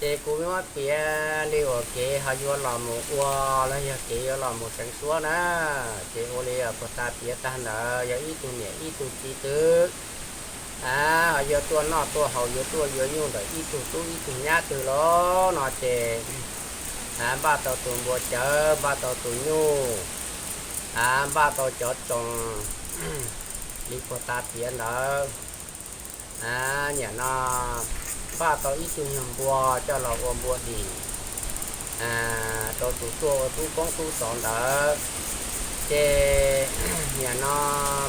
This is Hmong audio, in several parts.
Ces kuv muab piav li uas kev ho yuav los mus ua los yog kev yuav los mus seev suab na, ces ua li puag ta piav tag ntawd yog ib tug niam ib tug txiv twg ho yuav tuaj noj tuaj haus yuav tuaj yuav nyuj ntawm ib tug tub ib tug nyab twg los no ces npaj tau tus npua cawv, npaj tau tus nyuj, npaj tau cov tsoos li puag ta piav ntawd. Niam no npaj tau ib tug nyuag npua coj los ua npua dim rau tus tuaj ua tub koob tub xov ntawd. Ces niam no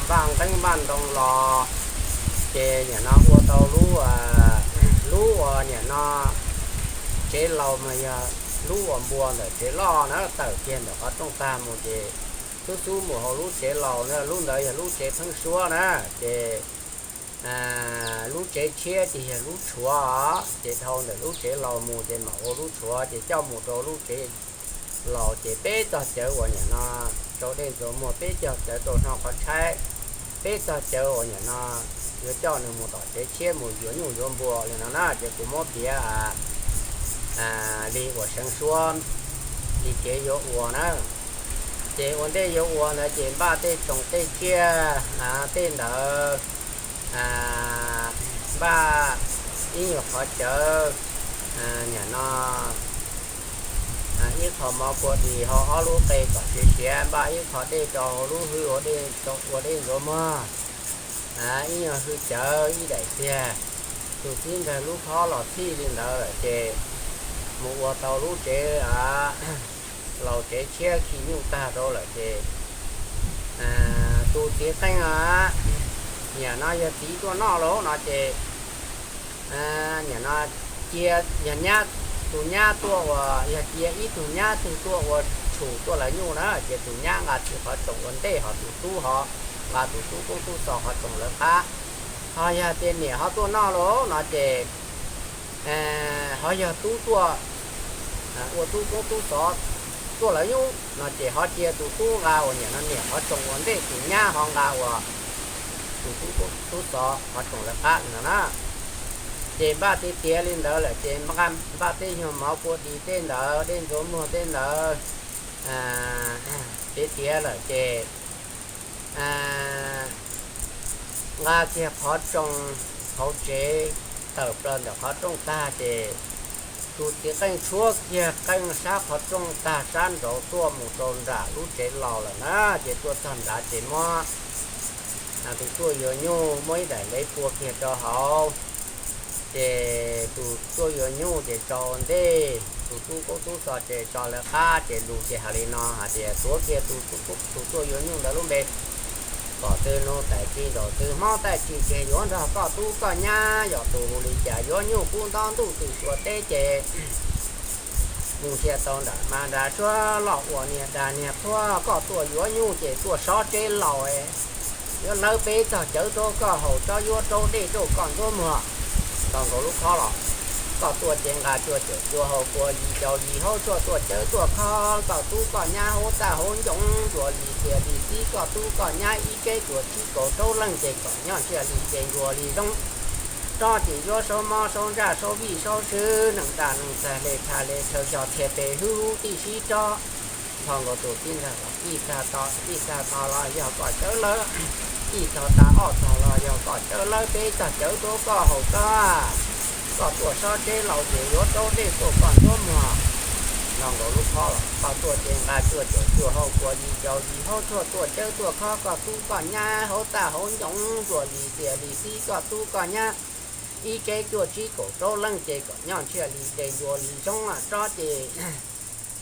npaj nqeeb npaj ntoo los, ces niam no ua tau lub, lub uas niam no tsev laus mas yog lub uas npua ntawm tsev loj na tawm kiag ntawm qhov rooj tag mus ces xub xub mus hauv lub tsev laus na, lub ntawd yog lub tsev pheeb suab na, ces lub tsev tshiab ces yog lub tshuav, ces dhau ntawm lub tsev laus mus ces mam ua lub tshuav ces coj mus rau lub tsev laus ces peb txog cawv uas niam no rau dej ntxuav muag, peb txog cawv rau noj qhov tshaib, peb txog cawv uas niam no yuav coj nws mus tom tsev tshiab mus yuav nyuj yuav npua li no na, ces kuv muab piav li uas seev suab li kev yuav ua na. Ces ua ntej yuav ua ntawd ces npaj tej tsoos tej tsiaj tej ntawd, npaj ib nyuag qhov cawv, niam no ib qho mov kua dis hau ob lub qe kom siav siav, npaj ib qho dej rau hauv lub hwj ua dej ntxuav muag, ib nyuag hwj cawv ib daim tiag. Tus txiv nraug lub khob los txhij li ntawd lawm ces mus ua tau lub tsev laus tsev tshiab khi nyuj tag rau lawm ces tus txiv qeej, niam no yog txiv tuaj noj los no ces niam no cia yog nyab, tus nyab tuaj ua, yog cia ib tug nyab twg tuaj ua tshum tuaj lawv nyuj na ces tus nyab nqa txhij qhov tsoos ua ntej, ho tus tub ho nqa tus tub koob tub xov qhov tsoos lawv qab. Ho yog tias niam ho tuaj noj los no ces ho yog tub tuaj ua tub koob tub xov tuaj lawv nyuj no ces ho cia tus tub nqa uas niam no niam qhov tsoos ua ntej, tus nyab ho nqa uas tus tub koob tub xov qhov tsoos lawv qab no na. Ces npaj tiav tiav li ntawd lawm ces npaj tej nyuag mov kua dis tej ntawd, dej ntxuav muag tej ntawd, tiav tiav lawm ces nqa kiag qhov tsoos hauv tsev tawm plaws ntawm qhov rooj tag ces tus txiv qeej tshuab kiag qeej sab qhov rooj tag sab nraud tuaj mus rau nram lub tsev laus lawm na. Ces tuaj txog nrad ces muab tus tuaj yuav nyuj muab ib daim ntev pua kiag rau hauv. Ces tus tuaj yuav nyuj ces tso ua ntej, tus tub koob tub xov ces tso lawv qab. Ces lus ces hais li no hais tias tuav kiag tus tuaj yuav nyuj ntawd lub npe kom tw nug taim tsis nraum tw hmob taij tsis tseg yuav nrog koj tub koj nyab, yog tus hu li cas yuav nyuj kub nto ntuj tw suav teb ces mus ntsia tau nram mas nram suab los ua niag dag niag qhuab. Koj tuaj yuav nyuj ces tuaj sob tsev laus, yuav lawb peb txog cawv rau koj haus tsob, yuav raub dej rau koj ntxuav muag. Tau nkaus lub khob los koj tuaj ces nqa cuag caum cuag haus kua yis caus yis haub tshuaj tuaj cawv tuaj khob, koj tub koj nyab hauv txaj hauv ncoo ntsuas li tias li txib koj tub koj nyab ib keb cuag tsib kaum rau leej ces kom nyob ntsiag li ces ntsuas li zoo. Rov ces yuav saub mob saub ntsaj saub vij saub swb, neej tsa neej txag le tha le rhawv xyov thiaj pes hwb hub tij sib rov. Npog nkaus tus tib nrag los ib tag to, ib tag to los yog koj cawv lawb, ib tog tas ob tog los yog koj cawv lawb, peb txog cawv rau koj haus tsob. Koj tuaj sob tsev laus ces yuav raub dej rau koj ntxuav muag. Npog nkaus lub khob los koj tuaj ces nqa cuag caum cuag haus kua yis caus yis haub tshuaj tuaj cawv tuaj khob, koj tub koj nyab hauv txaj hauv ncoo ntsuas li tias li txib koj tub koj nyab ib keb cuag tsib kaum rau leej ces kom nyob ntsiag li ces ntsuas li zoo. Rov ces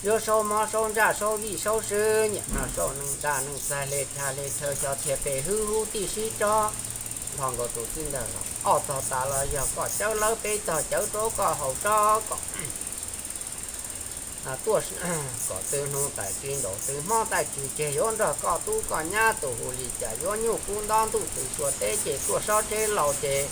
yuav saub mob saub ntsaj saub vij saub swb, niam no saub neej tsa neej txag le tha le rhawv xyov thiaj pes hwb hub tij sib rov. Npog nkaus tus tib nrag los ob tog tas los yog koj cawv lawb, peb txog cawv rau koj haus tsob. Kom tuaj, kom tw nug taim tsis nraum tw hmob taij tsis tseg yuav nrog koj tub koj nyab, tus hu li cas yuav nyuj kub nto ntuj tw suav teb ces tuaj sob tsev laus ces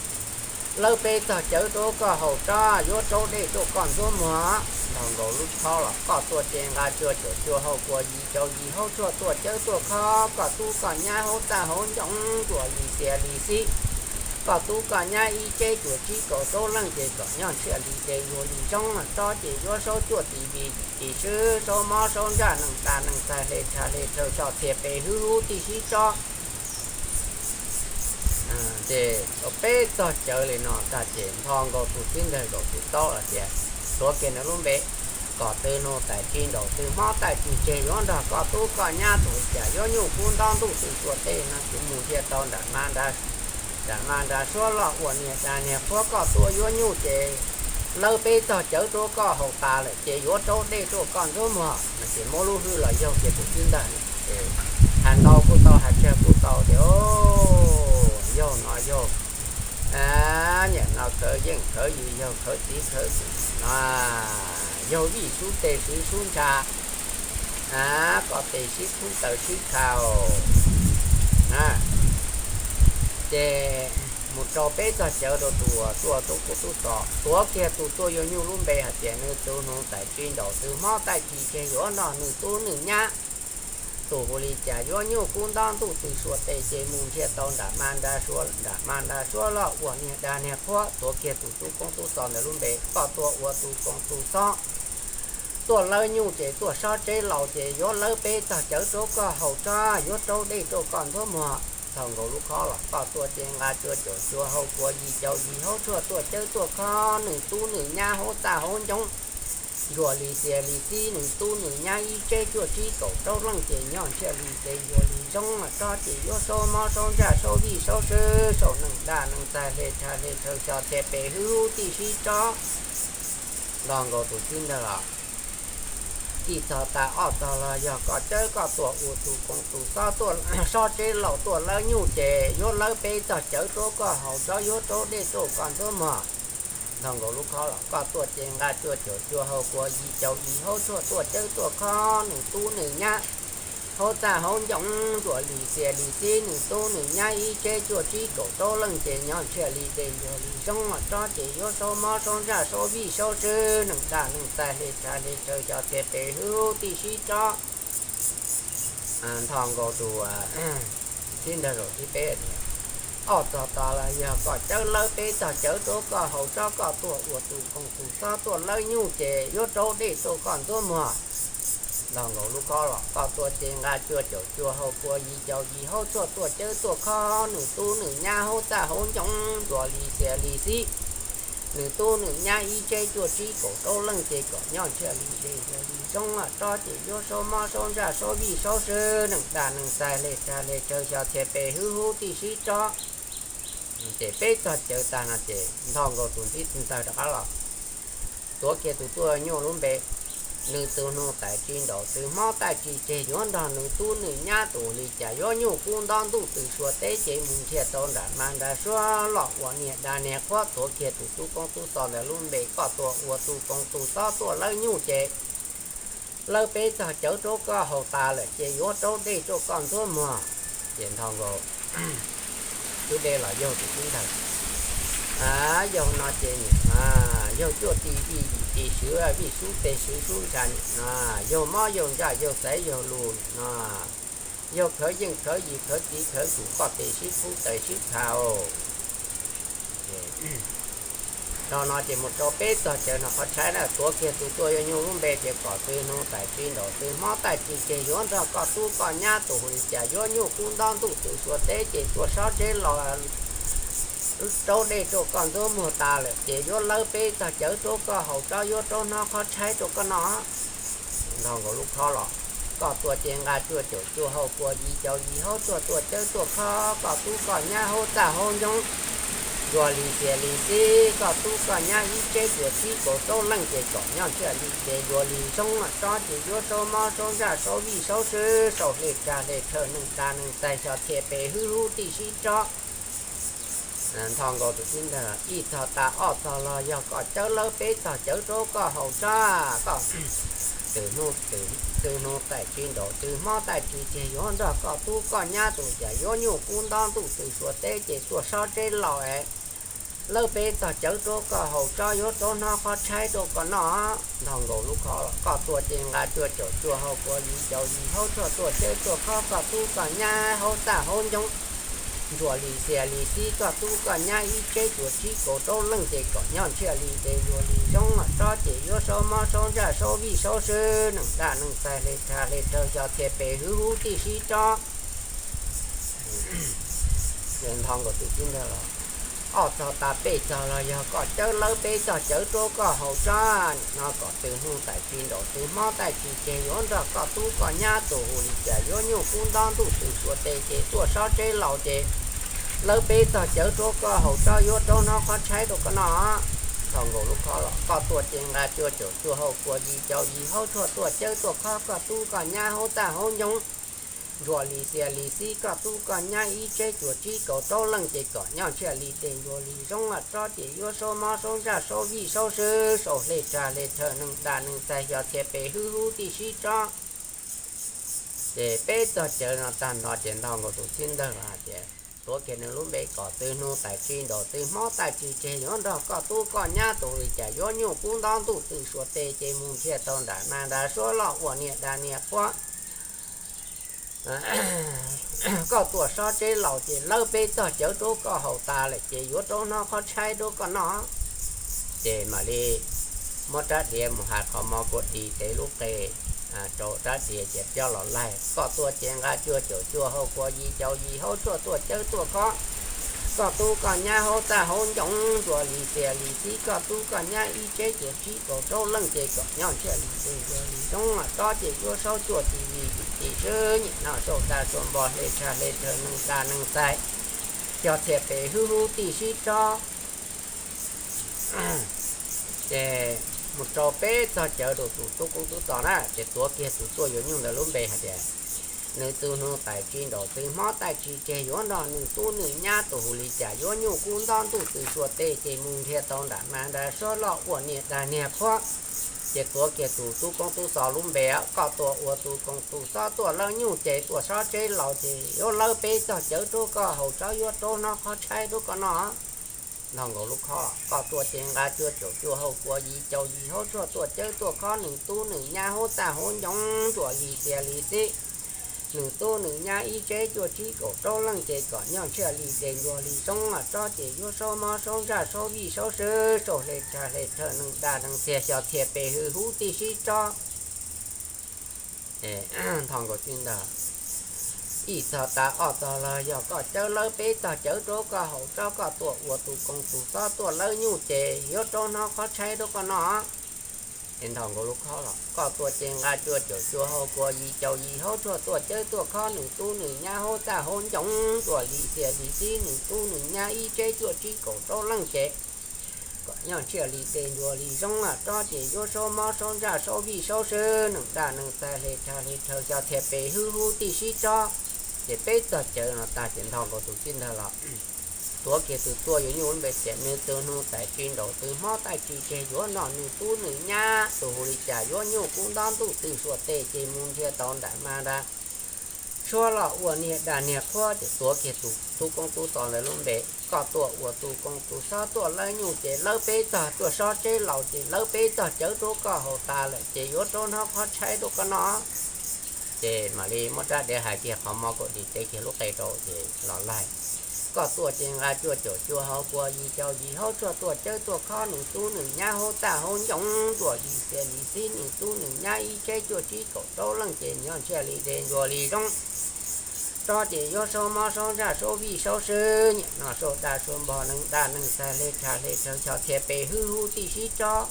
lawb peb txog cawv rau koj haus tsob, yuav raub dej rau koj ntxuav muag. Npog nkaus lub khob los koj tuaj ces nqa cuag caum cuag haus kua yis caus yis haub tshuaj tuaj cawv tuaj khob, koj tub koj nyab hauv txaj hauv ncoo ntsuas li tias li txib Koj tub koj nyab ib tseb cuag tsib kaum rau leej ces kom nyob ntshiab li ces yuav li zoo, tsob ces yuav saub cuaj tis vim tis swb, saub mob saub ntsaj nees tas nees txais hle tshav hle tshaw xyos txhias pes hwb hub tij sib tsob. Ces tau peb txog cawv li no tag ces nthos nkaus tus txiv ntxawg zaum tus taub los tias, tuav kiag nws lub npe, kom tw nug tais tsis nraum tw mob taij tsis tseg yuav nrog koj tub koj nyab tus li cas yuav nyuj kub ntaub ntuj tw sua teb no kuv mus nrhiav tau nram ma nram nram ma nram suab loj ua niag da niag qhuab koj tuaj yuav nyuj ces lawb peb txog cawv rau koj haus tas lawm ces yuav raub dej rau koj ntxuav muag no ces muab lub hwj los yaug kiag tus txiv ntxawg. Hais ntau kuj tau hais tsawg kuj tau tias, yaug no yaug, niam no khawv yeej khawv yus yaug khawv txiv khawv tus no, yaug vij sub tes swv sub ntsha, kom tes sib thub taws sib khaus. Ces mus rau peb txog cawv rau tus uas tuaj tub koob tub xos, tuav kiag tus tuaj yuav nyuj lub npe hais tias nws tus nug tais tsis nraum tw mob taij tsis tseg yuav nrog nws tub nws nyab tus hu li cas yuav nyuj kub ntaub ntuj tw sua tes ces mus nrhiav tau nram ma nram ma nram suab loj ua niag da niag qhuab, tuav kiag tus tub koob tub xos ntawd lub npe, koj tuaj ua tus koom tus xob tuaj lawb nyuj ces tuaj sob tseb laus ces yuav lawb peb txog cawv rau koj haus tsob, yuav raub dej rau koj ntxuav muag. Thaum nkaus lub khob los koj tuaj ces nqa cuaj caum cuag hau kua yim caum yim hauv tshuaj tuaj cawv tuaj khob, nws tub nws nyab hauv txaj hauv ncoo, ntsuas li xias li xib, nws tub nws nyab ib tseb cuaj tsib kaum rau leej ces nyob ntshiab li ces yuav li zoo, tsob ces yuav saub mob saub ntsaj saub vij saub swb, saum nees daj nees txais hle tshav hle tshaw xyos txhias pes hwb hub tij sib tsob. Nthos nkaus tus txiv ntxawg los, ib txog tas ob txog los yog koj cawv koj tuaj ua tus koom tus xob tuaj sob tseb laus tuaj lawb nyuj ces yuav lawb peb txog cawv rau koj haus tsob, yuav raub dej rau koj ntxuav muag. Nthos nkaus lub khob los koj tuaj ces nqa cuaj caum cuag hau kua yim caum yim hauv tshuaj tuaj cawv tuaj khob, nws tub nws nyab hauv txaj hauv ncoo, ntsuas li xias li xib, nws tub nws nyab ib tseb cuaj tsib kaum rau leej ces nyob ntshiab li ces yuav li zoo, tsob ces yuav saub mob saub ntsaj saub vij saub swb, nees daj nees txais hle tshav hle tshaw xyos txhias pes hwb hub tij sib tsob. Nthos nkaus tus txiv ntxawg zaum thib peb tias, ob txog tas los yog koj cawv lawb peb txog cawv rau koj haus tsob, koj tuaj ua tus koom tus xob tuaj lawb nyuj ces yuav raub dej rau koj ntxuav muag. Nthos nkaus lub khob los koj tuaj ces nqa cuaj caum cuag hau kua yim caum yim hauv tshuaj tuaj cawv tuaj khob, nws tub nws nyab hauv txaj hauv ncoo, ntsuas li xias li xib, nws tub nws nyab ib tseb cuaj tsib kaum rau leej ces kom nyob ntshiab li ces yuav li zoo, tsob ces yuav saub mob saub ntsaj saub vij saub swb, nees daj nees txais hle tshav hle tshaw xyos txhias pes hwb hub tij sib tsob. Ces peb txog cawv tag no ces nthos nkaus tus txiv ntxawg rov qab los, tuav kiag tus tuaj nyuj lub npe, nws tus nug tais tsis nraum tw mob taij tsis tseg yuav nrog nws tub nws nyab tus li cas yuav nyuj kub ntaub ntuj tw sua teb ces mus nrhiav tau nram ma nram suab loj ua niag da niag qhuab, tuav kiag tus tub koob tub xos ntawd lub npe, koj tuaj ua tus koom tus xob tuaj lawb nyuj ces lawb peb txog cawv rau koj haus tas lawm ces yuav raub dej rau koj ntxuav muag. Ces nthos nkaus lub dej los yaug tus txiv ntxawg, yaug no ces nim no yaug cuaj tis vij yim tis swv, vij sub tes swv sub ntsha nim no, yaug mob yaug ntsaj yaug xaiv yaug lus nim no, yaug khawv yeej khawv yus khawv txiv khawv tus, koj tes sib pub taws sib khaus. Rau no ces mus rau peb txog cawv no qhov tshaib na, tuav kiag tus tuaj yuav nyuj lub npe ces kom tw nug tais tsis nraum tw mob taij tsis tseg yuav nrog koj tub koj nyab tus hu li cas yuav nyuj kub ntaub ntuj tw sua teb ces tuaj sob tseb los raub dej rau koj ntxuav muag tas lawm ces yuav lawb peb txog cawv rau koj haus tsob, yuav raub hnab qhov tshaib rau koj noj. Nthos nkaus lub khob los, koj tuaj ces nqa cuaj caum cuag hau kua yim caum yim hauv tshuaj tuaj cawv tuaj khob, koj tub koj nyab hauv txaj hauv ncoo, ntsuas li xias li xib, koj tub koj nyab ib tseb cuag tsib kaum rau leej ces kom nyob ntshiab li ces yuav li zoo, tsob ces yuav saub mob saub ntsaj saub vij saub swb, saum hle tshav hle tshaw nees daj nees txais xyos txhias pes hwb hub tij sib tsob. Nthos nkaus tus txiv ntxawg, ib txog tas ob txog los yog koj cawv lawb peb txog cawv rau koj haus tsob, koj tw nug tais tsis nraum tw mob taij tsis tseg yuav nrog koj tub koj nyab tus cas yuav nyuj kub ntaub ntuj tw sua teb ces tuaj sob tseb laus es lawb peb txog cawv rau koj haus tsob, yuav raub hnab qhov tshaib rau koj noj. Nthos nkaus lub khob los, koj tuaj ces nqa cuaj caum cuag hau kua yim caum yim hauv tshuaj tuaj cawv tuaj khob, koj tub koj nyab hauv txaj hauv ncoo, ntsuam li xias li xib koj tub koj nyab ib tsev cuas tsib kaum rau leej ces kom nyob ntshiab li dej ntuas li zoo los tsob ces yuav saub mob saub ntsaj saub vij saub sw, neej daj neej txaig hle tshaj hle rhawv xyov txhia pes hwv huv tij sib tsob. Ces nthos nkaus tus tib ntawd los, ob txog tas peb txog los yog koj cawb lawb peb txog cawv rau koj haus tsob. Nim no kom tws hnub tais tsis nraum tws hmob tais tsis tseg yuav nrog koj tub koj nyab tus hu li cas yuav nyuj kub ntob ntuj tws suav tes ces tuaj sob tseb laus ces lawb peb txog cawv rau koj haus tsob yuav raub hnab qhov tshaib rau koj noj. Thaum nkaus lub khob los koj tuaj ces nqa cuaj caum cuaj hau kua yis caum yis haub tshuaj tuaj cawb tuaj khob koj tub koj nyab haub txaj haub ncoo, ntsuam li xias li xib koj tub koj nyab ib tsev cuas tsib kaum rau leej ces kom nyob ntshiab li dej ntuas li zoo los tsob ces yuav saub mob saub ntsaj saub vij saub sw, saub hle tshaj hle rhawv neej daj neej txaig xyov txhia pes hwv huv tij sib tsob. Ces peb txog cawv no tag nrho ces nthos nkaus tus tib ntawd los tias tuav kiag nws lub npe kom tws hnub tais tsis nraum tws hmob tais tsis tseg yuav nrog koj tub koj nyab tus li cas yuav nyuj kub ntob ntuj tws suav tes ces mus nrhiav tau nram mas nram suab loj ua niam daj niam qhuab. Koj tuaj sob tseb laus ces lawb peb txog cawv rau koj haus tas lawm ces yuav raub hnab qhov tshaib rau koj noj. Ces mam li muab rab diav mus has qhov mov kua dis tes lub qe rau rab diav ces coj los laig. Koj tuaj ces nqa cuaj caum cuaj hau kua yis caum yis haub tshuaj tuaj cawb tuaj khob koj tub koj nyab haub txaj haub ncoo, ntsuam li xias li xib koj tub koj nyab ib tsev cuas tsib kaum rau leej ces kom nyob ntshiab li dej ntuas li zoo los tsob ces yuav saub cuaj txis yis txis sw, nyiam noj saub daj saub npog hle tshaj hle rhawv neej daj neej txaig xyov txhia pes hwv huv tij sib tsob. Ces mus rau peb txog cawv rau tus tub koob tub xov na ces tuav kiag tus tuaj yuav nyuj ntawd lub npe hais tias nws tws hnub tais tsis nraum tws hmob tais tsis tseg yuav nrog nws tub nws nyab tus hu li cas yuav nyuj kub ntob ntuj tws suav tes ces mus nrhiav tau nram mas nram suab loj ua niam daj niag qhuab. Ces tuav kiag tus tub koob tub xov lub npe, koj tuaj ua tus koob tus xov tuaj lawb nyuj ces tuaj sob tseb laus ces yuav lawb peb txog cawv rau koj haus tsob yuav raub hnab qhov tshaib rau koj noj. Nthos nkaus lub khob, koj tuaj ces nqa cuaj caum cuaj hau kua yis caum yis haub tshuaj tuaj cawb tuaj khob nws tub nws nyab haub txaj haub ncoo, ntsuam li xias li xib nws tub nws nyab ib tsev cuaj tsib kaum rau leej ces kom nyob ntshiab li dej ntuas li zoo los tsob ces yuav saub mob saub ntsaj saub vij saub sw, saub hle tshaj hle rhawv neej daj neej txaig xyov txhia pes hwv huv tij sib tsob. Nthos nkaus tib ntawd, ib txog tas ob txog los yog koj cawb lawb peb txog cawv rau koj haus tsob, koj tuaj ua tus koob tus xov tuaj lawb nyuj ces yuav raub hnab qhov tshaib rau koj noj. Ces nthos nkaus lub khob los koj tuaj ces nqa cuaj caum cuaj hau kua yis caum yis haub tshuaj tuaj cawb tuaj khob nws tub nws nyab haub txaj haub ncoo, ntsuam li xias li xib nws tub nws nyab ib tsev cuaj tsib kaum rau leej ces kom nyob ntshiab li dej ntuas li zoo los tsob ces yuav saub mob saub ntsaj saub vij saub sw, neej daj neej txaig hle tshaj hle rhawv xyov txhia pes hwv huv tij sib tsob. Ces peb txog cawv no tag ces nthos nkaus tus tib ntawd los tuav kiag tus tuaj yuav nyuj lub npe tias nws tws hnub tais tsis nraum tws hmob tais tsis tseg yuav nrog nws tub nws nyab tus hu li cas yuav nyuj kub ntob ntuj tws suav tes ces mus nrhiav tau nram mas nram suab loj ua niag daj niag qhuab ces tuav kiag tus tub koob tub xov ntawd lub npe, koj tuaj ua tus koob tus xov tuaj lawb nyuj ces lawb peb txog tuaj sob tseb laus ces lawb peb txog cawv rau koj haus tas lawm ces yuav raub hnab qhov tshaib rau koj noj. Ces mam li muab rab diav hais kiag qhov mov kaum dis teb kiag lub qe rau ces los laig. Koj tuaj ces nqa cuaj caum cuaj hau kua yis caum yis haub tshuaj tuaj cawb tuaj khob nws tub nws nyab haub txaj haub ncoo, ntsuam li xias li xib nws tub nws nyab ib tsev cuaj tsib kaum rau leej ces nyob ntshiab li dej ntuas li zoo. Tsob ces yuav saub mob saub ntsaj saub vij saub sw, nyiam noj saub daj saub npog neej daj neej txaig hle tshaj hle rhawv xyov txhia pes hwv huv tij sib tsob.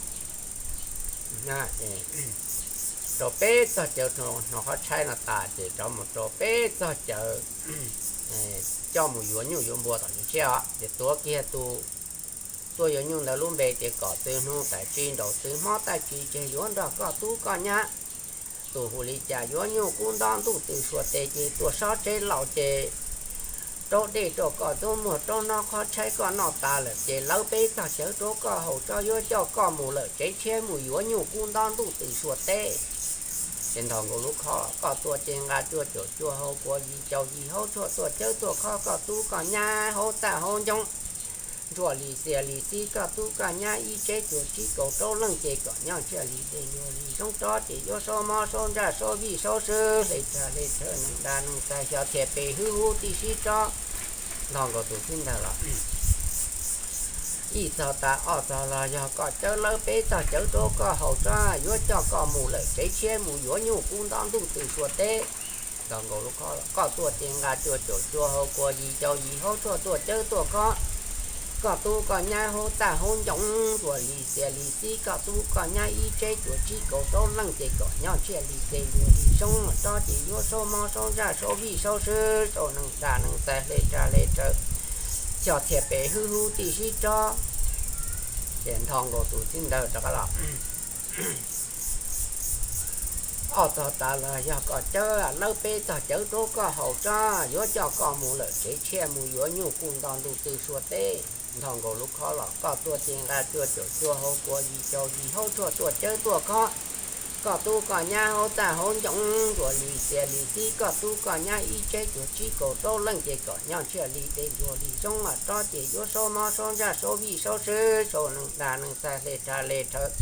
Rau peb txog cawv hnov qhov tshaib no tas ces rov mus rau peb txog cawv coj mus yuav nyuj yuav npua tom ntsis tshiab os. Ces tuav kiag tus tuaj yuav nyuj ntawd lub npe tias kom tws hnub tais tsis nraum tws hmob tais tsis tseg yuav nrog koj tub koj nyab tus hu li cas yuav nyuj kub ntob ntuj tws suav tes ces tuaj sob tseb laus ces raub dej rau koj tub muag raub hnab qhov tshaib koj noj tas lawm ces lawv peb txog cawv rau koj haus tsob yuav coj koj mus lawm tsev tshiab mus yuav nyuj kub ntob ntuj tws suav teb. Ces nthos nkaus lub khob, koj tuaj ces nqa cuaj caum cuaj hau kua yis caum yis haub tshuaj tuaj cawb tuaj khob koj tub koj nyab haub txaj haub ncoo, ntsuam li xias li xib koj tub koj nyab ib tsev cuag tsib kaum rau leej ces kom nyob ntshiab li dej ntuas li zoo tsob ces yuav saub mob saub ntsaj saub vij saub sw, hle tshaj hle rhawv neej daj neej txaig xyov txhia pes hwv huv tij sib tsob. nto nkaus tus txij ntawd los, ib txog tas ob txog los yog koj cawb lawb peb txog cawv rau koj haus tso, yuav coj koj mus lawm tsev tshiab mus yuav nyuj kub nto ntuj tw suav teb. Nto nkaus lub khob los koj tuaj ces nqa cuaj caum cua hauv kua yim caum yim hauv tshuaj tuaj cawb tuaj khob. Koj tub koj nyab hauv txaj hauv ncoo ntsuas li xias li xib, koj tub koj nyab ib tsev cuag tsib kaum rau leej ces kom nyob tsiaj li tes luag li zoo tsob ces yuav saub mob saub ntsaj saub vij saub swb saub neeg daj neeg txaij hle rag hle rhawv, xyov txhiaj pem hwb hub tij sib tsob. Ces nto nkaus tus txij ntawd rov qab los, ob txog tas los yog koj cawb lawb peb txog cawv rau koj haus tso, yuav coj koj mus lawm tsev tshiab mus yuav nyuj kub nto ntuj tw suav teb. Nto nkaus lub khob los koj tuaj ces nqa cuaj caum cua hauv kua yim caum yim hauv tshuaj tuaj cawb tuaj khob. Koj tub koj nyab hauv txaj hauv ncoo ntsuas li xias li xib, koj tub koj nyab ib tsev cuag tsib kaum rau leej ces kom nyob tsiaj li tes luag li zoo tsob ces yuav saub mob saub ntsaj saub vij saub swb saub neeg daj neeg txaij hle rag hle rhawv,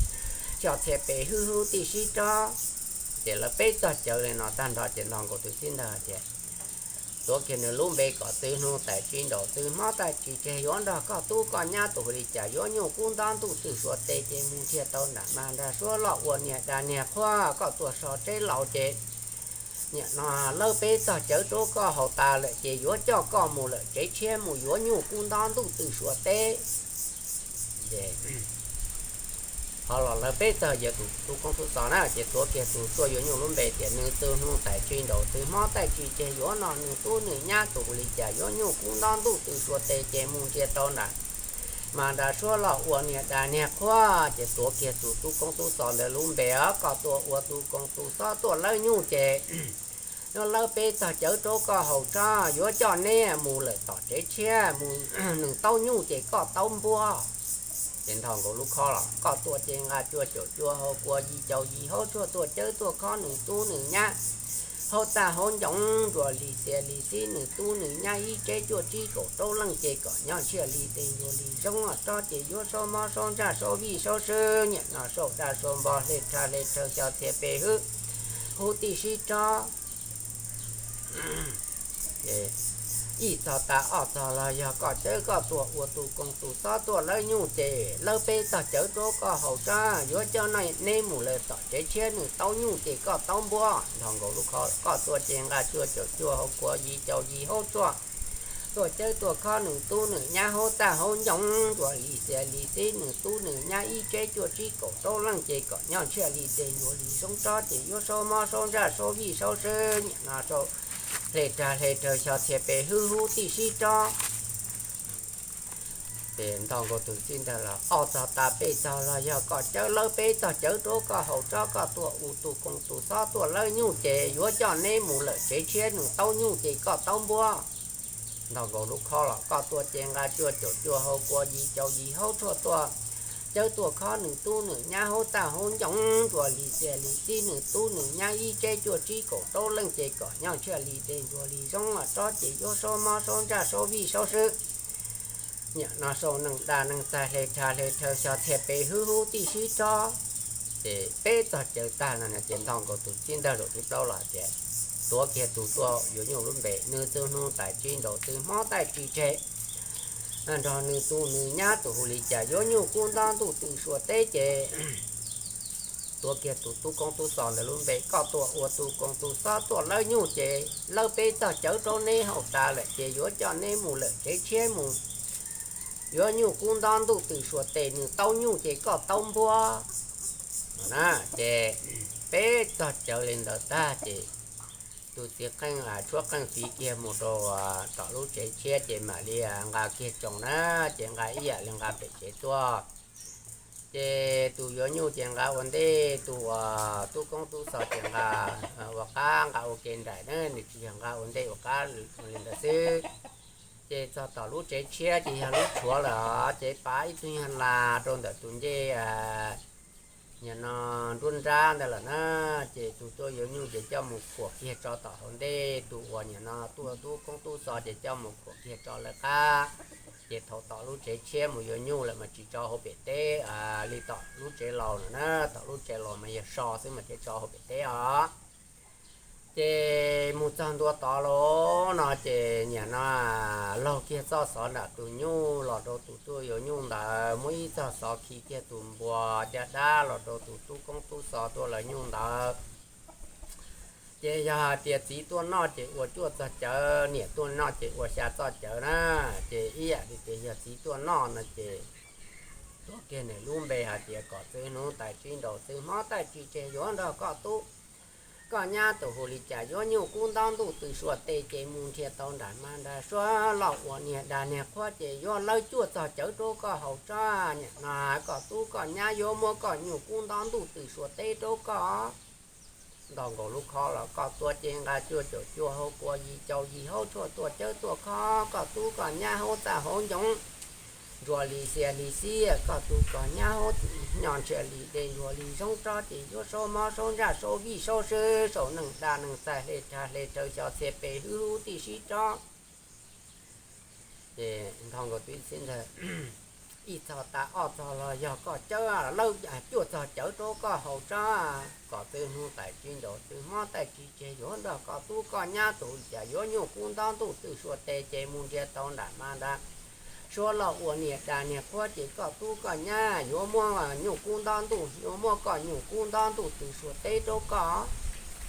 xyov txhiaj pem hwb hub tij sib tsob. Ces lawv peb txog cawv li no tag nrho ces nto nkaus tus txib ntawd tias, tuav kiag nws lub npe kom txwv hnub tais tsis nraum txwv hmo tais tsis tseg, yuav nrog koj tub koj nyab tus hu li cas yuav nyuj kub nto ntuj tw suav teb ces mus nrhiav tau nram mas nrag suab loj ua niag dag niag qhuav, koj tuaj so tsev laus ces nim no lawb peb txog cawv rau koj haus tas lawm ces yuav coj koj mus lawm tsev tshiab mus yuav nyuj kub nto ntuj tw suav teb. Ces ho los lawv peb txog yog tus tub koob tub xov na ces tuav kiag tus tuaj yuav nyuj lub npe tias nws txwv hnub tais tsis nraum txwv hmo tais tsis tseg, yuav nrog nws tub nws nyab tus hu li cas yuav nyuj kub nto ntuj tw suav teb ces mus nrhiav tau nram mas nrag suab loj ua niag dag niag qhuav. Ces tuav kiag tus tub koob tub xov ntawd lub npe os, koj tuaj ua tus koob tus xov tuaj lawb nyuj ces yuav lawb peb txog cawv rau koj haus tso, yuav coj neb mus lawm tom tsev tshiab mus, nws taub nyuj ces koj taub npuab. Ces nto nkaus lub khob los koj tuaj ces nqa cuaj caum cua hauv kua yim caum yim hauv tshuaj tuaj cawb tuaj khob nws tub nws nyab hauv txaj hauv ncoo ntsuas li xias li xib, nws tub nws nyab ib tsev cuaj tsib kaum rau leej ces kom nyob tsiaj li tes luag li zoo tsob ces yuav saub mob saub ntsaj saub vij saub swb, nim no saub daj saub npog hle rag hle rhawv, xyov txhiaj pem hwb hub tij sib tsob. Ib txog tas ob txog los yog koj cawb koj tuaj ua tus koob tus xov tuaj lawb nyuj ces lawb peb txog cawv rau koj haus tso, yuav coj neb mus lawm tom tsev tshiab nws taub nyuj ces koj taub npuab. Nto nkaus lub khob los koj tuaj ces nqa cuaj caum cua hauv kua yim caum yim hauv tshuaj tuaj cawb tuaj khob nws tub nws nyab hauv txaj hauv ncoo ntsuas li xias li xib, nws tub nws nyab ib tsev cuaj tsib kaum rau leej ces kom nyob tsiaj li tes luag li zoo tsob ces yuav saub mob saub ntsaj saub vij saub swb, nim no saub hle rag hle rhawv, xyov txhiaj pem hwb hub tij sib tsob. Ces nto nkaus tus txij ntawd los ob txog tas peb txog los yog koj cawb lawb peb txog cawv rau koj haus tso, koj tuaj ua tus koob tus xov tuaj lawb nyuj ces yuav coj neb mus lawm tsev tshiab nws taub nyuj ces koj taub npuab. Nto nkaus lub khob los koj tuaj ces nqa cuaj caum cua hauv kua yim caum yim hauv tshuaj tuaj cawb tuaj khob nws tub nws nyab hauv txaj hauv ncoo ntsuas li xias li xib, nws tub nws nyab ib tsev cuaj tsib kaum rau leej ces kom nyob tsiaj li tes luag li zoo tsob ces yuav saub mob saub ntsaj saub vij saub swb, nim no saub neeg daj neeg txaij hle rag hle rhawv, xyov txhiaj pem hwb hub tij sib tsob. Ces peb txog cawv tag no ces nto nkaus tus txij ntawd zaum thib plaub los ces tuav kiag tus tuaj yuav nyuj lub npe, nws txwv hnub tais tsis nraum txwv hmo tais tsis tseg, nrog nws tub nws nyab tus hu li cas yuav nyuj kub nto ntuj tw suav teb ces tuav kiag tus tub koob tub xov ntawd lub npe, koj tuaj ua tus koob tus xov tuaj lawb nyuj ces lawb peb txog cawv rau neb haus tas lawm ces yuav coj neb mus lawm tsev tshiab mus yuav nyuj kub nto ntuj tw suav teb, nws taub nyuj ces koj taub npuab. No na, ces peb txog cawv li ntawd tag ces tus txiv qeej tshuab qeej fiv kiag mus rau tom lub tsev tshiab ces mam li nqa kiag tsoos na, ces nqa ib yam li nqa pem tsev tuaj. Ces tus yuav nyuj ces nqa ua ntej, tus uas tub koob tub xov ces nqa ua qab, nqa ua ke nraim na, nws tsis yog nqa ua ntej ua qab li ntawd xwb. Ces txog tom lub tsev tshiab ces yog lub tshuav lawm, ces pav ib tug nyuag las rau ntawm tus ncej, nim no nruab nrab ntawd lawm na. Ces tus tuaj yuav nyuj ces coj mus khuam kiag tso tom hauv ntej, tus uas nim no tuaj tub koob tub xov ces coj mus khuam kiag tso lawv qab. Ces thaum tom lub tsev tshiab mus yuav nyuj lawm mas tsis tso hauv pem teb li tom lub tsev laus no na, tom lub tsev laus mas yog so xwb mas thiaj tso hauv pem teb os. Ces mus txog ntua tod lawm no ces niam no laug kiag txoj xov nram tus nyuj los rau tus tuaj yuav nyuj ntawd, muab ib txoj xov khi kiag tus npua caj dab los rau tus tub koob tub xov tuaj lawv nyuj ntawd. Ces yog hais tias txiv tuaj noj ces ua cuaj txog cawv, niam tuaj noj ces ua xya txoj cawv na. Ces ib yam li tias yog txiv tuaj noj no ces tuav kiag nws lub npe hais tias kom txwv hnub tais tsib nraud txwv hmo taij tsis tseg yuav nrog koj tub koj nyab tus hu li cas yuav nyuj kub ntaub ntuj tw suav tes ces mus nrhiav tau nram mas nram suav los ua niag dag niag qhuab ces yuav lawb cuaj txog cawv rau koj haus tsob. Niam no koj tub koj nyab yuav muab koj nyuj kub ntaub ntuj tw suav teb rau koj. Nto nkaus lub khob los koj tuaj ces nqa cuaj caum cuaj hau kua yim caum yim hauv tshuaj tuaj cawv tuaj khob koj tub koj nyab hauv txaj hauv ncoo ntsuas li xias li xib, koj tub koj nyab hauv txwv nyo ntsia li dej ntsuas li zoov tsob ces yuav saub mob saub ntsaj saub vij saub sw saum neeg daj neeg txaij hle rhag hle rhaws xyov txhia pes hwb hub tij sib tsob. Ces nto nkaus tub txib ntawd ib txog tas ob txog los yog koj cawv lawb cuaj txog cawv rau koj haus tsob, kom txwv hnub tais tsib nraud txwv hmo taij tsis tseg yuav nrog koj tub koj nyab tus li cas yuav nyuj kub ntaub ntuj tw suav tes ces mus nrhiav tau nram mas nram suav los ua niag dag niag qhuab ces koj tub koj nyab yuav muab nyuj kub ntaub ntuj, yuav muab koj nyuj kub ntaub ntuj tw suav teb rau koj.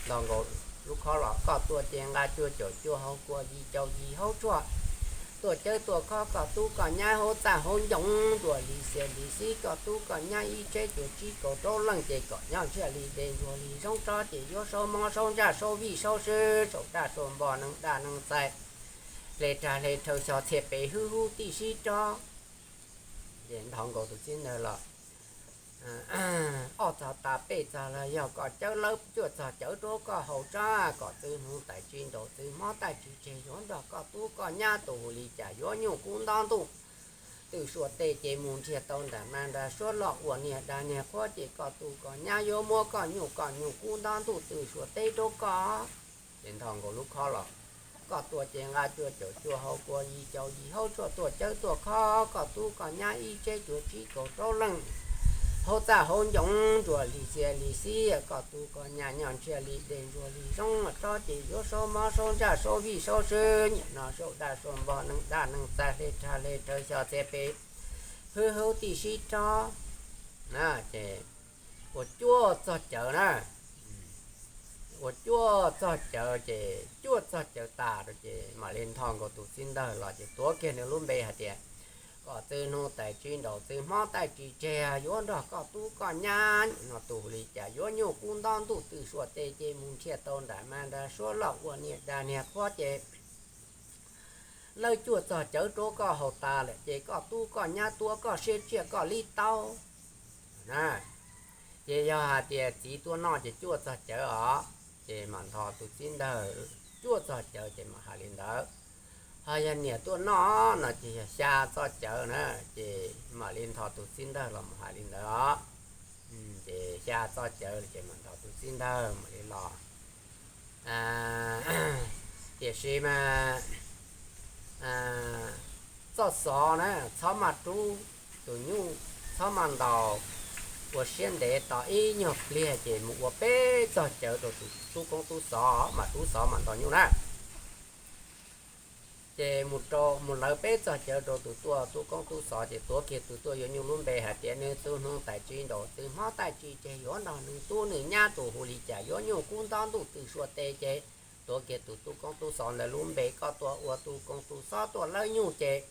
Nto nkaus lub khob los koj tuaj ces nqa cuaj caum cuaj hau kua yim caum yim hauv tshuaj tuaj cawv tuaj khob koj tub koj nyab hauv txaj hauv ncoo ntsuas li xias li xib, koj tub koj nyab ib tsheb cuav tsib kaum rau leej ces kom nyob ntshiab li dej ntsuas li zoov tsob ces yuav saub mob saub ntsaj saub vij saub sw saum daj saum npog neeg daj neeg txaij hle rhag hle rhaws xyov txhia pes hwb hub tij sib tsob. Ces nto nkaus tus txib ntawd los ob txog tas peb txog los yog koj cawv lawb cuaj txog cawv rau koj haus tsob, kom txwv hnub tais tsib nraud txwv hmo taij tsis tseg yuav nrog koj tub koj nyab tus hu li cas yuav nyuj kub ntaub ntuj tw suav tes ces mus nrhiav tau nram mas nram suav los ua niag dag niag qhuab ces koj tub koj nyab yuav muab koj nyuj koj nyuj kub ntaub ntuj tw suav teb rau koj. Ces nto nkaus lub khob los koj tuaj ces nqa cuaj caum cuaj hau kua yim caum yim hauv tshuaj tuaj cawv tuaj khob koj tub koj nyab ib tsheb cuav tsib kaum rau leej hauv txaj hauv ncoo ntsuas li xias li xib, koj tub koj nyab nyob ntshiab li dej ntsuas li zoov tsob ces yuav saub mob saub ntsaj saub vij saub sw niam no saum daj saum npog neeg daj neeg txaij hle rhag hle rhaws xyov txhia pes hwb hub tij sib tsob. Ces ua cuaj txog cawv na, ua cuaj txog cawv ces cuaj txog cawv tas rau ces mam li nto nkaus tus txib ntawd los ces tuav kiag nws lub npe hais tias kom txwv hnub tais tsib nraud txwv hmo taij tsis tseg yuav nrog koj tub koj nyab no tus li cas yuav nyuj kub ntaub ntuj tw suav tes ces mus nrhiav tau nram mas nram suav los ua niag dag niag qhuab ces lawb cuaj txog cawv rau koj haus tas lawm ces koj tub koj nyab tuav koj siab tsiaj koj li taub na. Ces yog hais tias txiv tuaj noj ces cuaj txog cawv os, ces mam nto tus txib ntawd cuaj txog cawv ces mam hais li ntawd. Ho yog niam tuaj noj no ces yog xya txoj cawv na, ces mam li nto tus txib ntawd los mus hais li ntawd os. Ces xya txoj cawv ces mam nto tus txib ntawd mam li los. Tiam sis mas txoj xov na txhob maj rub, tus nyuj txhob maj ntaus, ua siab ntev tos ib nyuag pliag ces mus ua peb txog cawv rau tus tub koob tub xov mas rub xov mam ntaus nyuj na. Ces mus rau mus lawv peb txog cawv rau tus tuaj tub koob tub xov ces tuav kiag tus tuaj yuav nyuj lub npe hais tias nws txwv hnub tais tsib nraud txwv hmo taij tsis tseg yuav nrog nws tub nws nyab tus hu li cas yuav nyuj kub ntaub ntuj tw suav tes ces tuav kiag tus tub koob tub xov ntawd lub npe, koj tuaj ua tub koob tub xov tuaj lawb nyuj ces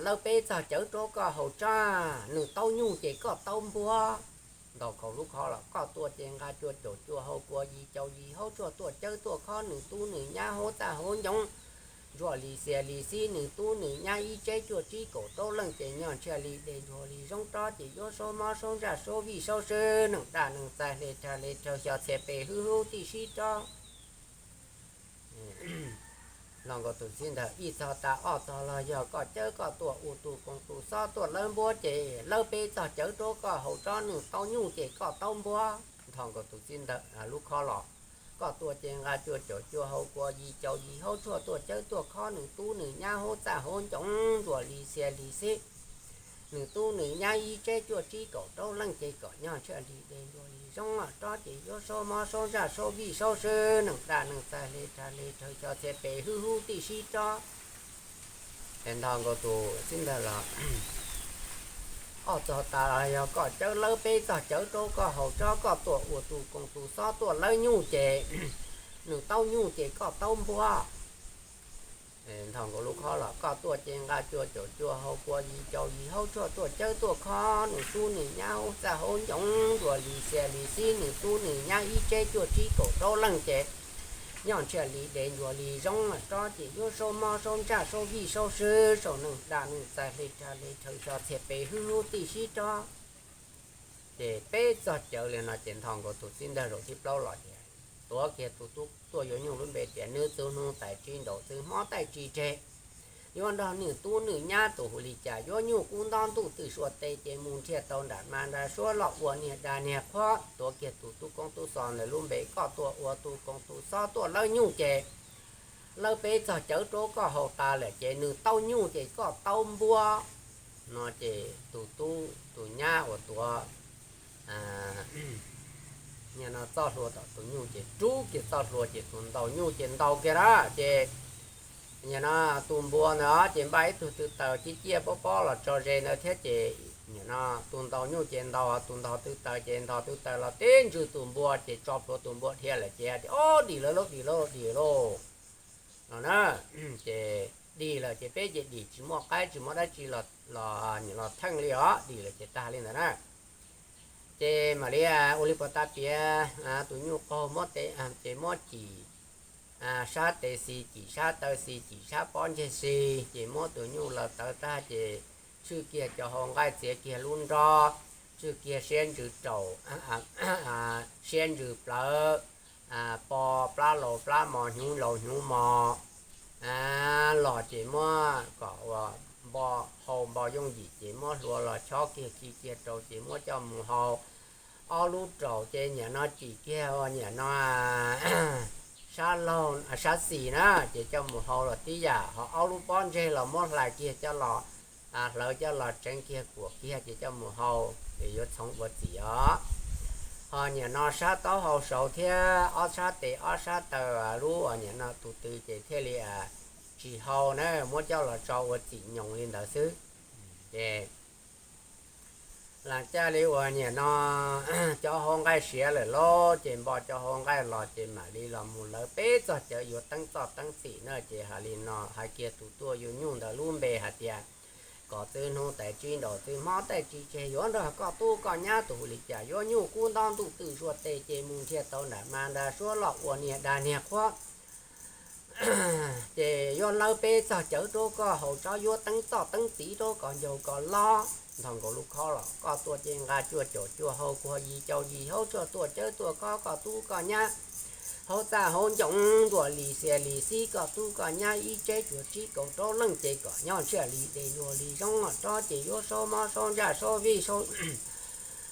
lawb peb txog cawv rau koj haus tsob, nws taub nyuj ces koj taub npuab. Ntaus nkaus lub khob los koj tuaj ces nqa cuaj caum cuaj hau kua yim caum yim hauv tshuaj tuaj cawv tuaj khob nws tub nws nyab hauv txaj hauv ncoo ntsuas li xias li xib, nws tub nws nyab ib tsheb cuaj tsib kaum rau leej ces nyob ntshiab li dej ntsuas li zoov tsob ces yuav saub mob saub ntsaj saub vij saub sw neeg daj neeg txaij hle rhag hle rhaws xyov txhia pes hwb hub tij sib tsob. Los nkaus tus txib ntawd ib txog tas ob txog los yog koj cawv koj tuaj ua tub koob tub xov tuaj lawb npuab ces lawb peb txog cawv rau koj haus tsob, nws taub nyuj ces koj taub npuab. Nto nkaus tus txib ntawd lub khob los koj tuaj ces nqa cuaj caum cuaj hau kua yim caum yim hauv tshuaj tuaj cawv tuaj khob nws tub nws nyab hauv txaj hauv ncoo ntsuas li xias li xib, Nws tub nws nyab ib tseb cuaj tsib kaum rau leej ces kom nyob ntshiaj li dej ntuag li zoo los rov ces yuav saub mob saub ntsaj saub vij saub sw, neeg daj neeg txaij hle rhag hle rhawv xyov txhia pes hwj hub tij sib rov. Es nto nkaus tus txiv ntawd los, Ob txog tas los yog koj cawv lawb peb txog cawv rau koj haus tsob, koj tuaj ua tus koos tus xob tuaj lawb nyuj ces nws taub nyuj ces koj taub npua. Nto nkaus lub khob los, Koj tuaj ces nqa cuaj caum cuaj hau kua yim caum yim hauv tshuaj tuaj cawv tuaj khob, nws tub nws nyab hauv txaj hauv ncoo ncuav li xia li xib, nws tub nws nyab ib tseb cuaj tsib kaum rau leej ces nyob ntshiaj li dej ncuav li zoo los rov ces yuav saub mob saub ntsaj saub vij saub sw, saum neeg daj neeg txaij hle rhag hle rhawv xyov txhia pes hwj hub tij sib rov. Ces peb txog cawv li no ces nto nkaus tus txiv ntawd zaum thib plaub los tias, tuav kiag tus tub tuaj yuav nyuj lub npe tias Nws Txwv Hnub Tais Tsib Nraus Txwv Hmob Taij Tsis Tseg, yuav nrog nws tub nws nyab tus hu li cas, yuav nyuj kub ntob ntuj twm sua tes ces mus nrhiav tau nram ma nra suab los ua niag daj niag qhuab. Tuav kiag tus tub koob tub xos ntawd lub npe, koj tuaj ua tus koos tus xob tuaj lawb nyuj ces lawb peb txog cawv rau koj haus tas lawm ces nws taub nyuj ces koj taub npua. No ces tus tub tus nyab uas tuav no txoj hlua tom tus nyuj ces rub kiag txoj hlua ces tus ntaus nyuj ces ntaus kiag lawm ces, no tus npua ntawd ces npaj ib tug tw taws ciaj ciaj pob pob los tso ze ntawd thiab ces, no tus ntaus nyuj ces ntaus, tus ntaus tw taws ces ntaus tw taws los tib ntsws tus npua ces tso plhuav tus npua dhia lawm ces tias, Ob, dim lawm lauj, dim lawm lauj, dim lauj, no na. Ces dim lawm ces peb ces dim tsis muaj qaib tsis muaj dab tsi los, los theej li os, dim lawm ces tag li ntawd na. Ces mam li ua li puas tas piav, tus nyuj qaug muab, ces muab cim sab tes xis, cim sab taw xis, cim sab pob ntseg xis, ces muab tus nyuj laws tawv tag ces tswj kiag cov hau nqaij, txiav kiag lub nrob, tswj kiag siab ntsws raum, siab ntsws plawv, po plab laus plab mos, hnyuv laus hnyuv mos los ces muab kom ua npo, hau npo yooj yim ces muab hlua los chob kiag khi kiag rau ces muab coj mus hau. Ob lub raum ces niam no cim kiag ua niam no sab laug, sab xis na, ces coj mus hau los tib yam, ho ob lub pob ntseg los muab hlais kiag coj los, hlawv coj los tseev kiag kuam kiag ces coj mus hau, ces yuav txhoov ua txim os. Ho niam no sab taub hau saud thiab ob sab tes ob sab taw, lub uas niam no tus tw ces thiaj li tsis hau na, muab coj los tso ua txim nyoos li ntawd xwb. Ces las caj li uas niam no cov hau nqaij siav lawm lauj, ces npo cov hau nqaij los ces mam li los mus lawv peb txog cawv yuav teeb txoj teeb txim na, ces hais li no hais kiag tus tuaj yuav nyuj ntawd lub npe hais tias, Kom Txwv Hnub Tais Tsib Nraus Txwv Hmob Taij Tsis Tseg yuav nrog koj tub koj nyab tus hu li cas, yuav nyuj kub ntob ntuj twm sua tes ces mus nrhiav tau nram ma nra suab los ua niag daj niag qhuab. Ces yuav lawb peb txog cawv rau koj haus tsob, yuav teeb txoj teeb txiv rau kom ncaus kom lob. Nto nkaus lub khob los, Koj tuaj ces nqa cuaj caum cuaj hau kua yim caum yim hauv tshuaj tuaj cawv tuaj khob, koj tub koj nyab hauv txaj hauv ncoo ncuav li xia li xib, koj tub koj nyab ib tseb cuaj tsib kaum rau leej ces kom nyob ntshiaj li dej ntuag li zoo los rov ces yuav saub mob saub ntsaj saub vij saub,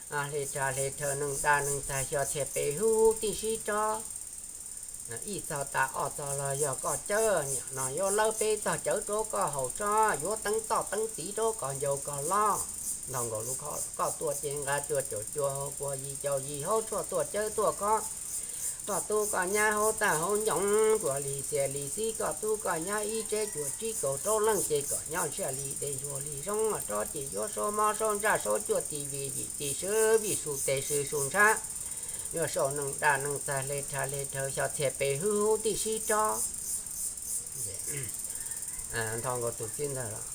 hle rhag hle rhawv neeg daj neeg txaij xyov txhia pes hwj hub tij sib rov. Ib txog tas ob txog los yog koj cawv, niam no yuav lawb peb txog cawv rau koj haus tsob, yuav teeb txoj teeb txiv rau kom ncaus kom lob. Nto nkaus lub khob los, Koj tuaj ces nqa cuaj caum cuaj hau kua yim caum yim hauv tshuaj tuaj cawv tuaj khob, koj tub koj nyab hauv txaj hauv ncoo ncuav li xia li xib, koj tub koj nyab ib tseb cuaj tsib kaum rau leej ces kom nyob ntshiaj li dej ntuag li zoo los rov ces yuav saub mob saub ntsaj saub cuaj tij vij yim tij sw vij su tes sw su ntshav, yuav saub neeg daj neeg txaij hle rhag hle rhawv xyov txhia pes hwj hub tij sib rov. Nto nkaus tus txiv ntawd los,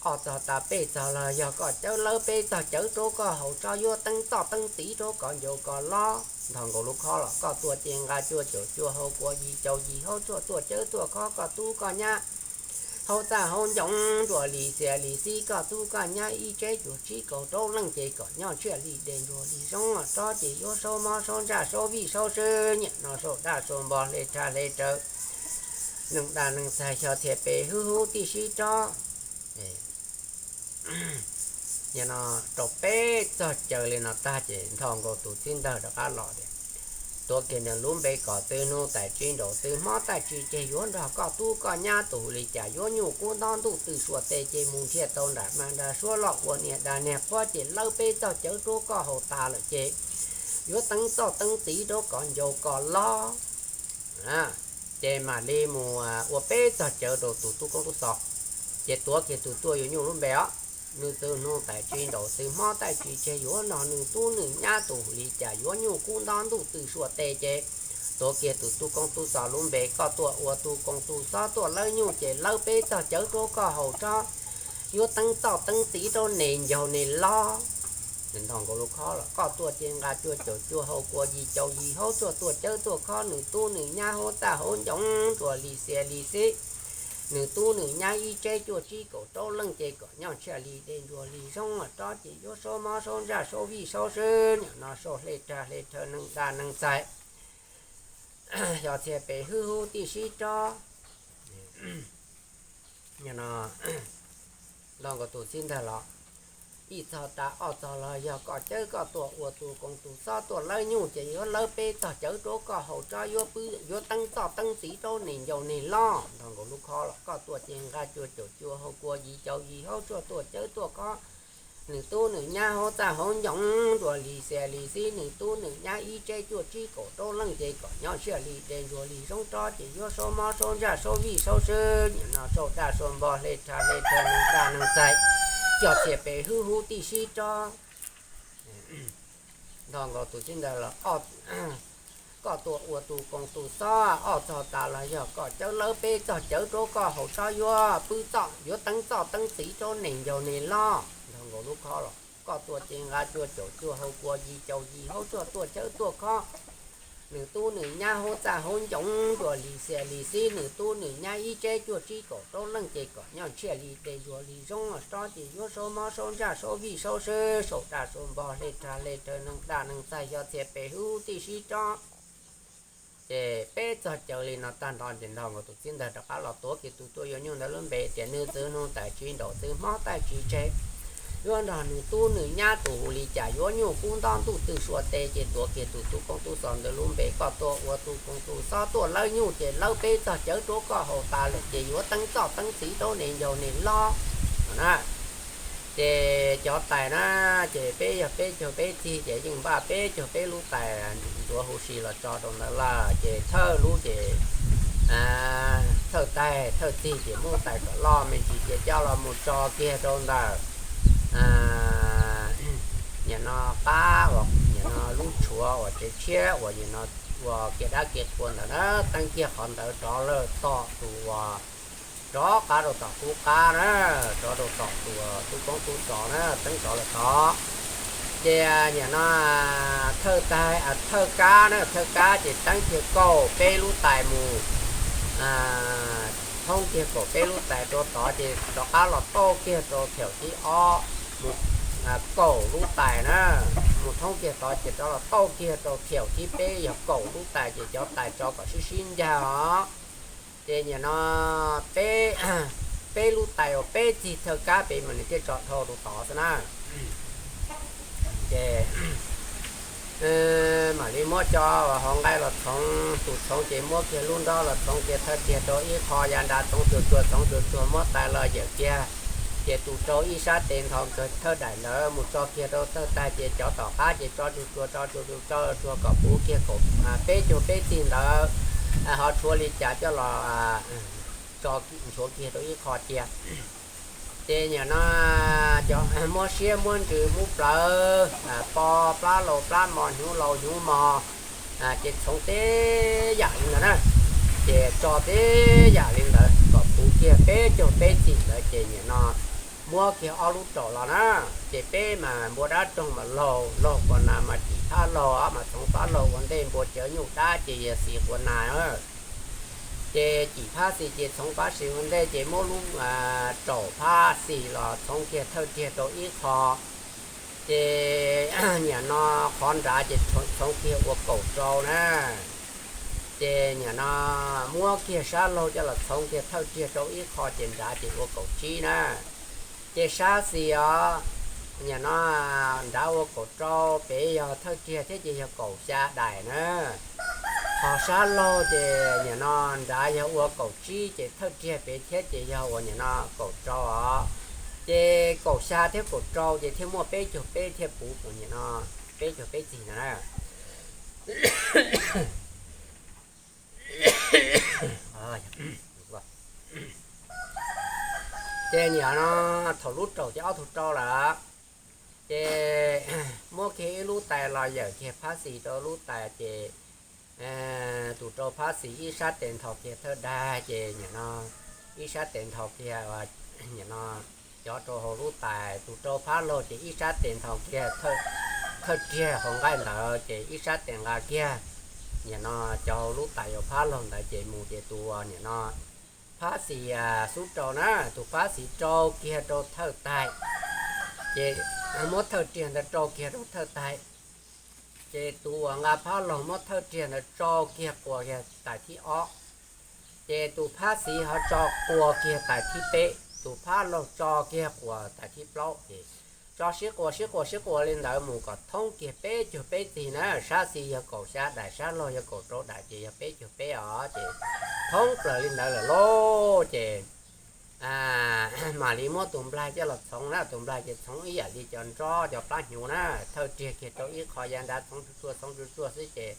Ob txog tas peb txog los yog koj cawv, lawb peb txog cawv rau koj haus tsob, yuav teeb txoj teeb txiv rau kom ncaus kom lob. Nto nkaus lub khob los, Koj tuaj ces nqa cuaj caum cuaj hau kua yim caum yim hauv tshuaj tuaj cawv tuaj khob, koj tub koj nyab hauv txaj hauv ncoo ncuav li xia li xib, koj tub koj nyab ib tseb cuaj tsib kaum rau leej ces kom nyob ntshiaj li dej ntuag li zoo los rov ces yuav saub mob saub ntsaj saub vij saub sw, niam no saub daj saub npo hle rhag hle rhawv neeg daj neeg txaij xyov txhia pes hwj hub tij sib rov. Nim no rau peb txog caws li no tag ces nto nkaus tus txiv ntawd rov qab los tias, Tuav kiag nws lub npe kom tw, nug taim tsis nraum tw, hmob taij tsis tseg, yuav nrog koj tub koj nyab tus li cas, yuav nyuj kub ntob ntuj tw sua tes, ces mus nrhiav tau nram hma nram suab loj ua niag dag niag quab, ces lawb peb txog cawv rau koj haus tas lawm ces yuav teeb txoj teeb txiv rau kom ncaus kom lob, ces mam li mus ua peb txog cawv rau tus tub koob tub xov. Ces tuav kiag tus tuaj yuav nyuj lub npe os, nws txwv nug taim tsis nraum tw, hmob taij tsis tseg, yuav nrog nws tub nws nyab tus li cas, yuav nyuj kub ntob ntuj tw sua tes, ces tuav kiag tus tub koob tub xov lub npe, koj tuaj ua tus koos tus xob tuaj lawb nyuj, ces lawb peb txog cawv rau koj haus tsob, yuav teeb txoj teeb txiv rau nes ncaug nes lob. Nws nthos nkaus lub khob los, koj tuaj ces nqa cuaj caum cuaj, haus kua yim caum yim, haub tsuag tuaj cawv tuaj khob, nws tub nws nyab hauv txaj hauv ncoo, nruas li xias li xib, nws tub nws nyab ib tseb cuaj tsib kaum rau leej, ces kom nyob tsiaj li dej ntsuag li zoov, tsob ces yuav saub mob saub ntsaj saub vij saub sub, nim no saub hle rag hle rhaw neeg dag neeg txais, xyov txhia pes hwb hub tij sib tsob. Nthos nkaus tus txib ntag los, ib txog tas ob txog los yog koj cawv, koj tuaj ua tus koos tus xob tuaj lawb nyuj, ces yuav lawb peb txog cawv rau koj haus tsob, yuav pw yuav teeb txoj teeb txiv rau nes ncaus nes lob. Nthos nkaus lub khob los, koj tuaj ces nqa cuaj caum cuaj, haus kua yim caum yim, haub tsuag tuaj cawv tuaj khob, nws tub nws nyab hauv txaj hauv ncoo, nruas li xias li xib, nws tub nws nyab ib tseb cuaj tsib kaum rau leej, ces kom nyob tsiaj li dej ntsuag li zoov, tsob ces yuav saub mob saub ntsaj saub vij saub sub, nim no saub daj saub npog hle rag hle rhaw neeg dag neeg txais, xyov txhia pes hwb hub tij sib tsob. Nthos nkaus tus txib ntag los, koj tuaj ua tus koos tus xob, ob txog tas los yog koj cawv, lawb peb txog cawv rau koj haus tsob, yuav pw txoj yuav teeb txoj teeb txiv rau nes ncaus nes lob. Nthos nkaus lub khob los, koj tuaj ces nqa cuaj caum cuaj, haus kua yim caum yim, haub tsuag tuaj cawv tuaj khob, nws tub nws nyab hauv txaj hauv ncoo, nruas li xias li xib, nws tub nws nyab ib tseb cuaj tsib kaum rau leej, ces kom nyob tsiaj li dej ntsuag li zoov, tsob ces yuav saub mob saub ntsaj saub vij saub sub, saub daj saub npog hle rag hle rhaw neeg dag neeg txais, xyov txhia pes hwb tij sib tsob. Ces peb txog cawv li no tag nrho ces nthos nkaus tus txib ntag rov qab los, tuav kiag tus tuaj yuav nyuj ntawd lub npe tias, nws txwv nug taim tsis nraum tw, hmob taij tsis tseg, yuav nrog nws tub nws nyab tus hu li cas, yuav nyuj kub ntob ntuj tw sua tes, ces tuav kiag tus tub koob tub xov ntawd lub npe, koj tuaj ua tus koos tus xob tuaj lawb nyuj, ces lawb peb txog cawv rau koj haus tas lawm, ces yuav teeb txoj teeb txiv rau nes ncaus nes lob no na. Ces cov tais na, ces peb yog peb caug peb txig ces yeej npaj peb caug peb lub tais ntxuav huv si los tso rau ntawd lawm, ces thawj lub ces thawj tais thawj txig ces muab tais kom loj me ntsis ces coj los mus tso kiag rau ntawm nim no qab uas nim no lub tshuav uas tsev tshiab uas nim no ua kiag dab kiag qhua ntawd na, teeb kiag qhov ntawd rov lawm tom tus uas rov qab rau tom qub qab na, rov rau tom tus tub koob tub xov na, teeb rov lawm tod. Ces nim no thawj tais, thawj kab na, thawj kab ces teeb kiag kaum peb lub tais mus, thoob kiag kaum peb lub tais rau tod ces rov qab los tauj kiag rau thiaum thib ob mus kaum lub tais na, mus thoob kiag tod ces rov los tauj kiag rau thiaum thib peb yog kaum lub tais, ces cov tais tso kom sib sib ncag os. Ces nim no peb, peb lub tais uas peb txig thawj kab pem mas nws thiaj tso dhau rau tod xwb na. Ces mam li muab cov hauv nqaij los txhoov, tus txhoov ces muab kiag lub nrob los txhoov kiag thawj tiag rau ib qho, yav nrad txhoov tsuag tsuag, txhoov tsuag tsuag, muab tais los yawm kiag. Ces tus rau ib sab tes nthos kiag thawj daim ntawd mus tso kiag rau thawj tais, ces cov tom qab ces tso tsuag tsuag, tso tsuag tsuag, tso tsuag kom puv kiag kaum peb caug peb txig ntawd, ho tshuav li cas coj los tso nchuav kiag rau ib qho cia. Ces nim no cov muab siab muab ntsws muab plawv, po plab laus plab mos, hnyuv laus hnyuv mos, ces txhoov tib yam li ntawd na. Ces tso tib yam li ntawd kom puv kiag peb caug peb txig ntawd, ces nim no muab kiag ob lub raum los na. Ces peb mas npua dab roog mas laug, laug pos nas mas cim phab laug, mas txhoov phab laug ua ntej, npua cawv nyuj dab ces yog xis quas nas. Ces cim phab xis ces txhoov phab xis ua ntej, ces muab lub raum phab xis los txhoov kiag thawj tiag rau ib qho. Ces nim no qhov nrad ces txhoov kiag ua kaum rau na. Ces nim no muab kiag sab laug coj los txhoov kiag thawj tiag rau ib qho, ces nrad ces ua kaum tsib na. Ces sab xis os, Nim no nrad ua kaum rau, pem yog thawj riag thiab ces yog kaum xya daim na. Ho sab laug ces nim no nrad yog ua kaum tsib ces thawj riag pem thiab ces yog uas nim no kaum rau os. Ces kaum xya thiab kaum rau ces thiaj muaj peb caug peb thiaj puv nim no peb caug peb txig no na. Ces nim no thaum lub raum ces ob tug rau lawm, ces muab kiag ib lub tais los yawm kiag phab xis rau lub tais ces tus rau phab xis ib sab tes nthos kiag thawj dag ces nim no ib sab tes nthos kiag nim no cov rau hauv lub tais. Tus rau phab laug ces ib sab tes nthos kiag thawj riag hauv nqaij ntawd ces ib sab tes nqa kiag nim no cov hauv lub tais yuav phab laug ntawd ces mus ces tus nim no phab xis xub rau na, tus phab xis rau kiag rau thawj tais, ces muab thawj riag ntawd rau kiag rau thawj tais, ces tus uas nqa phab laug muab thawj riag ntawd tso kiag quas kiag tais thib ob, ces tus phab xis ho tso quas kiag tais thib peb, tus phab laug tso kiag quas tais thib plaub ces tso sib quas sib quas sib quas li ntawd mus kom thoob kiag peb caug peb txig na. Sab xis yog kaum xya daim, sab laug yog kaum rau daim ces yog peb caug peb os. Ces thoob plaws li ntawd lawm lauj ces mam li muab tus nplaig coj los txhoov na. Tus nplaig ces txhoov ib yam li cov nrob cov plab hnyuv na, thawj riag kiag rau ib qho, yav nrad txhoov tsuag tsuag txhoov tsuag tsuag xwb ces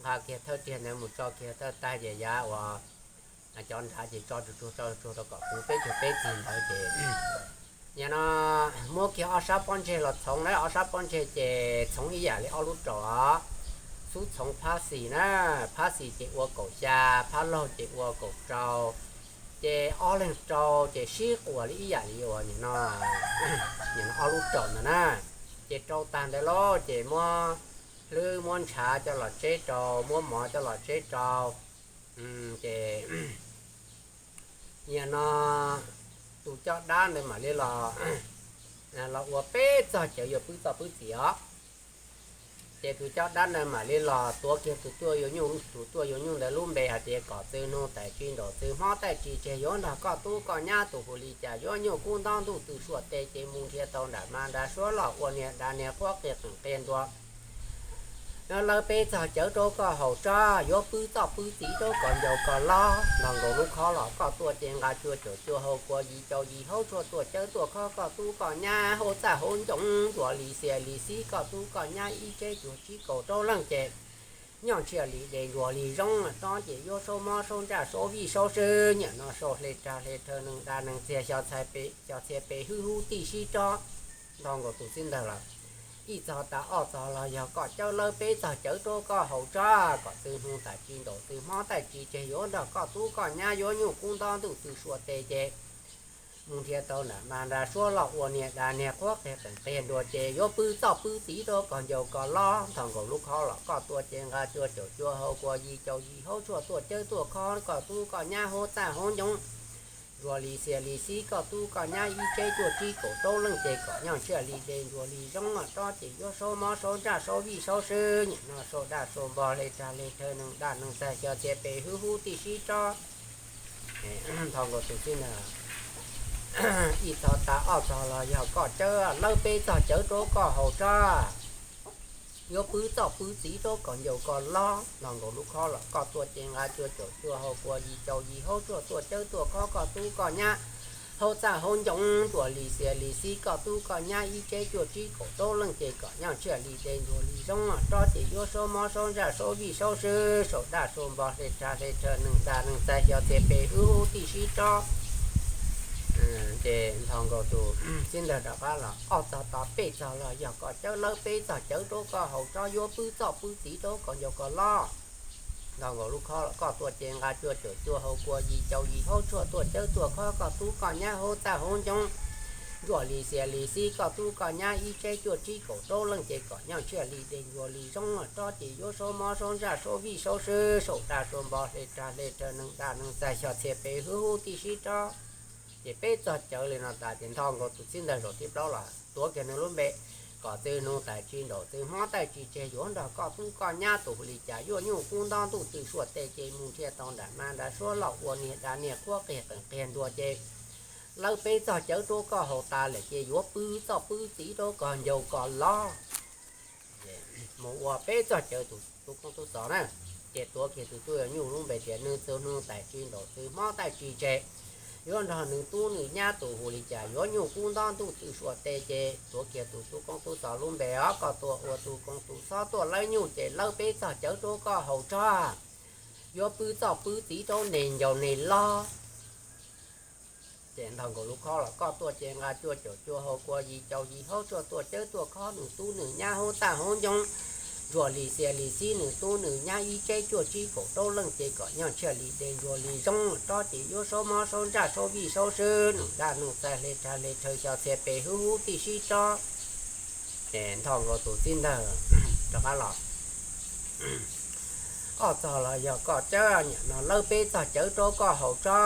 nqa kiag thawj riag ntawd mus tso kiag thawj tais ces yav uas cov nrad ces tso tsuag tsuag tso tsuag rau kom puv peb caug peb txig ntawd ces nim no muab kiag ob sab pob ntseg los txhoov na. Ob sab pob ntseg ces txhoov ib yam li ob lub raum os, xub txhoov phab xis na, phab xis ces ua kaum xya, phab laug ces ua kaum rau, ces ob leeg rau ces sib quas li ib yam li uas nim no ob lub raum ntawd na. Ces rau tag ntawd lauj ces muab hlwb muab ntshav coj los tseb rau, muab mov coj los tseb rau. Ces nim no tus coj dab ntawd mam li los, los ua peb txog cawv yuav pwb txoj pwb txiv os. Ces tus coj dab ntawd mam li los tuav kiag tus tuaj yuav nyuj, tus tuaj yuav nyuj ntawd lub npe hais tias kom txwv hnub tais tsis nraum txwv hmo tais tsis tseg yuav nrog koj tub koj nyab tus hu li cas yuav nyuj kub ntob ntuj txwj suav tes ces mus nrhiav tau nram ma nra suab los ua niag da niag quab qias qees qias ntua. Lawv peb txog cawv rau koj haus tso, yuav pwb txoj pwb txiv rau kom ncaus kom lob, nrog nkaus lub khob los koj tuaj ces nqa cua caum cua hau kua yim caum yim haub tshuaj tuaj cawv tuaj khob koj tub koj nyab hauv txaj hauv ncoo, nruas li xias li xib koj tub koj nyab ib tsev cuag tsib kaum rau leej ces nyob ntshiaj li de nruas li zoo, rov ces yuav saub mob saub ntsaj saub vij saub sw, nim no saub hle rag hle rhaw nees da nees txiag xyov txhais pem xyov txhia pem hwb hub tij sib rov, nrog nkaus tus txib ntawg lawm. Ib txog tas ob txog los yog koj cawv, lawv peb txog cawv rau koj haus tso, kom txwv hnub tais tsis nraum txwv hmo tais tsis tseg yuav nrog koj tub koj nyab yuav nyuj kub ntob ntuj txwj suav tes ces mus nrhiav tau nram ma nra suab los ua niag da niag quab qias qees qias ntua ces yuav pwb txoj pwb txiv rau kom ncaus kom lob, nrog nkaus lub khob los koj tuaj ces nqa cua caum cua hau kua yim caum yim haub tshuaj tuaj cawv tuaj khob koj tub koj nyab hauv txaj hauv ncoo, nruas li xias li xib koj tub koj nyab ib tsev cuaj tsib kaum rau leej ces kom nyob ntshiaj li de nruas li zoo, rov ces yuav saub mob saub ntsaj saub vij saub sw, nim no saub daj saub npog hle rag hle rhaw nees da nees txag xyov txhia pem hwb hub tij sib rov. Nrog nkaus tus txib ntawg, ib txog tas ob txog los yog koj cawv, lawv peb txog cawv rau koj haus tso, yuav pwb txoj pwb txiv rau kom ncaus kom lob, nrog nkaus lub khob los koj tuaj ces nqa cua caum cua hau kua yim caum yim haub tshuaj tuaj cawv tuaj khob koj tub koj nyab hauv txaj hauv ncoo, nruas li xias li xib koj tub koj nyab ib tsev cuaj tsib kaum rau leej ces kom nyob ntshiaj li de nruas li zoo, rov ces yuav saub mob saub ntsaj saub vij saub sw, saub daj saub npog hle rag hle rhaw nees da nees txag xyov txhia pem hwb hub tij sib rov. Ces nrog nkaus tus txib ntawg rov qab los ob txog tom peb txog los yog koj cawv, lawv peb txog cawv rau koj haus tso, yuav pwb txoj pwb txiv rau kom ncaus kom lob, nrog nkaus lub khob los koj tuaj ces nqa cua caum cua hau kua yim caum yim haub tshuaj tuaj cawv tuaj khob koj tub koj nyab hauv txaj hauv ncoo, nruas li xias li xib koj tub koj nyab ib tsev cuaj tsib kaum rau leej ces kom nyob ntshiaj li de nruas li zoo, rov ces yuav saub mob saub ntsaj saub vij saub sw, saub daj saub npog hle rag hle rhaw nees da nees txag xyov txhia pem hwb hub tij sib rov. Ces peb txog cawv li no tas ces nrog nkaus tus txib ntawg zaum thib plaub los tuav kiag nws lub npe, kom txwv hnub tais tsis nraum txwv hmo tais tsis tseg yuav nrog koj tub koj nyab tus hu li cas yuav nyuj kub ntob ntuj txwj suav tes ces mus nrhiav tau nram ma nra suab los ua niag da niag quab qias qees qias ntua ces lawb peb txog cawv rau koj haus tas lawm ces yuav pw txoj pw txiv rau koj ncaus koj lov. Mus ua peb txog cawv tus tub koob tub xov na, ces tuav kiag tus tub yuav nyuj lub npe tias Nws Txwg Nug Tais Tsis Nraum Txwg Hmob Taij Tsis Tseg, yuav nrog nws tub nws nyab tus hu li cas, yuav nyuj kub ntob ntuj twj suab tes, ces tuav kiag tus tub koob tub xov lub npe os, koj tuaj ua tus koom tus xob tuaj lawb nyuj ces lawb peb txog cawv rau koj haus tso, yuav pw txoj pw txiv rau nws ncaus nws lov. Ces nthos nkaus lub khob los, koj tuaj ces nqa cuaj caum cuaj, hau kua yim caum yim, haub tshuaj tuaj cawv tuaj khob, nws tub nws nyab hauv txaj hauv ncoo, ntsuas lis xias lis xib, nws tub nws nyab ib tseb cuaj tsib kaum rau leej, ces kom nyob ntshiaj li dej ntsuas li zoo, tsob ces yuav saub mob saub ntsaj saub vij saub swb, nws daj nws txaij hle rhawv hle rhawv, xyov txhia pes hub hub tij sib tsob. Ces nthos nkaus tus txiv ntawd rov qab los, koj txog los yog koj cawv, nim no lawb peb txog cawv rau koj haus tso,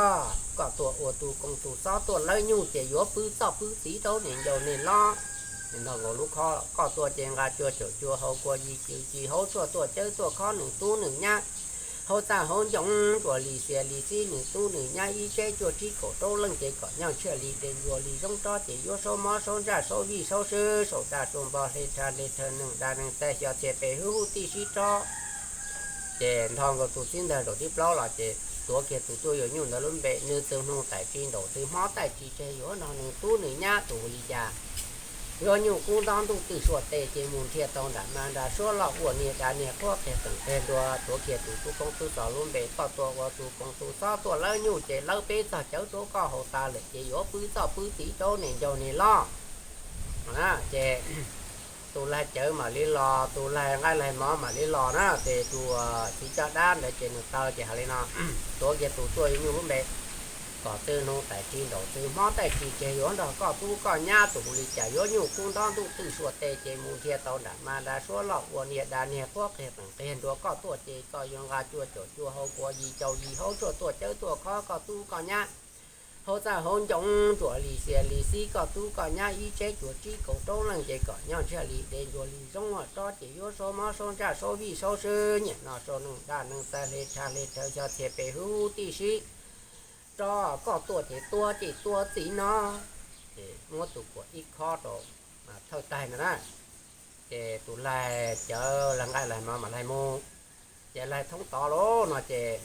koj tuaj ua tus koom tus xob tuaj lawb nyuj ces yuav pw txoj pw txiv rau nws ncaus nws lov. Nthos nkaus lub khob, koj tuaj ces nqa cuaj caum cuaj, hau kua yim caum yim, haub tshuaj tuaj cawv tuaj khob, nws tub nws nyab hauv txaj hauv ncoo, ntsuas lis xias lis xib, nws tub nws nyab ib tseb cuaj tsib kaum rau leej, ces kom nyob ntshiaj li dej ntsuas li zoo, tsob ces yuav saub mob saub ntsaj saub vij saub swb, saum daj saum npog hle rhawv hle rhawv, nws daj nws txaij, xyov txhia pes hub hub tij sib tsob. Ces nthos nkaus tus txiv ntawd zaum thib plaub los, ces tuav kiag tus tub yuav nyuj ntawd lub npe, Nws Txwg Nug Tais Tsis Nraum Txwg Hmob Taij Tsis Tseg, yuav nrog nws tub nws nyab tus hu li cas, yuav nyuj kub ntob ntuj twj suab tes, ces mus nrhiav tau nram ma nra suab loj ua niag dav niag qhuab qiag teem qiag ntua, tuav kiag tus tub koob tub xov lub npe, koj tuaj ua tus koom tus xob tuaj lawb nyuj ces lawb peb txog cawv rau koj haus tas lawm ces yuav pw txoj pw txiv rau nws ncaus nws lov. Ces tus laig cawv mam li los, tus laig nqaij laig mov mam li los na, ces tus txiv coj dab ntawd ces nws taw ces hais li no, tuav kiag tus tuaj yuav nyuj lub npe, kom Txwg Nug Tais Tsis Nraum Txwg Hmob Taij Tsis Tseg, yuav nrog koj tub koj nyab tus hu li cas, yuav nyuj kub ntob ntuj twj suab tes, ces mus nrhiav tau nram ma nra suab loj ua niag dav niag qhuab qiag teem qiag ntua, koj tuaj ces koj yuav nqa cuaj caum cuaj, hau kua yim caum yim, haub tshuaj tuaj cawv tuaj khob, koj tub koj nyab hauv txaj hauv ncoo, ntsuas lis xias lis xib, koj tub koj nyab ib tseb cuaj tsib kaum rau leej, ces kom nyob ntshiaj li dej ntsuas li zoo, tsob ces yuav saub mob saub ntsaj saub vij saub swb, nim no saum nws daj nws txaij hle rhawv hle rhawv, xyov txhia pes hub hub tij sib tsob, koj tuaj ces tua ces tua txij no. Ces muab tus kuam ib khob rau thawj taig ntawd na, ces tus laig cawv laig nqaij laig mov mam laig mus. Ces laig thoob tod lauj no ces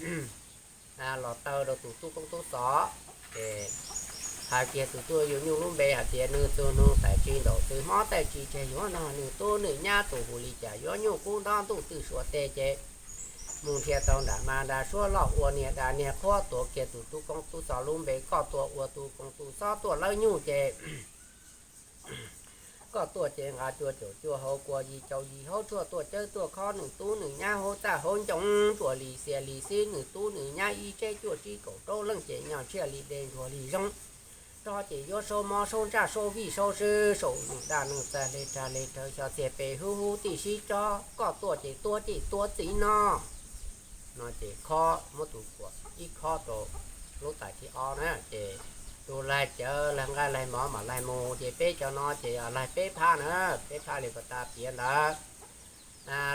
los taw rau tus tub koob tub xov, ces hais kiag tus tuaj yuav nyuj lub npe hais tias Nws Txwg Nug Tais Tsis Nraum Txwg Hmob Taij Tsis Tseg, yuav nrog nws tub nws nyab tus hu li cas, yuav nyuj kub ntob ntuj twj suab tes, ces mus nrhiav tau nram ma nra suab loj ua niag dav niag qhuab, tuav kiag tus tub koob tub xov lub npe, koj tuaj ua tus koom tus xob tuaj lawb nyuj ces koj tuaj ces nqa cuaj caum cuaj, hau kua yim caum yim, haub tshuaj tuaj cawv tuaj khob, nws tub nws nyab hauv txaj hauv ncoo, ntsuas lis xias lis xib, nws tub nws nyab ib tseb cuaj tsib kaum rau leej, ces nyob ntshiaj li dej ntsuas li zoo, tsob ces yuav saub mob saub ntsaj saub vij saub swb, saum nws daj nws txaij hle rhawv hle rhawv, xyov txhia pes hub hub tij sib tsob, koj tuaj ces tua ces tua txij no. No ces khob, muab tus kuam ib khob rau lub tais thib ob na, ces tus laig cawv laig nqaij laig mov mam laig mus, ces peb cov no ces laig peb phab na, peb phab li puas tas piav ntawd.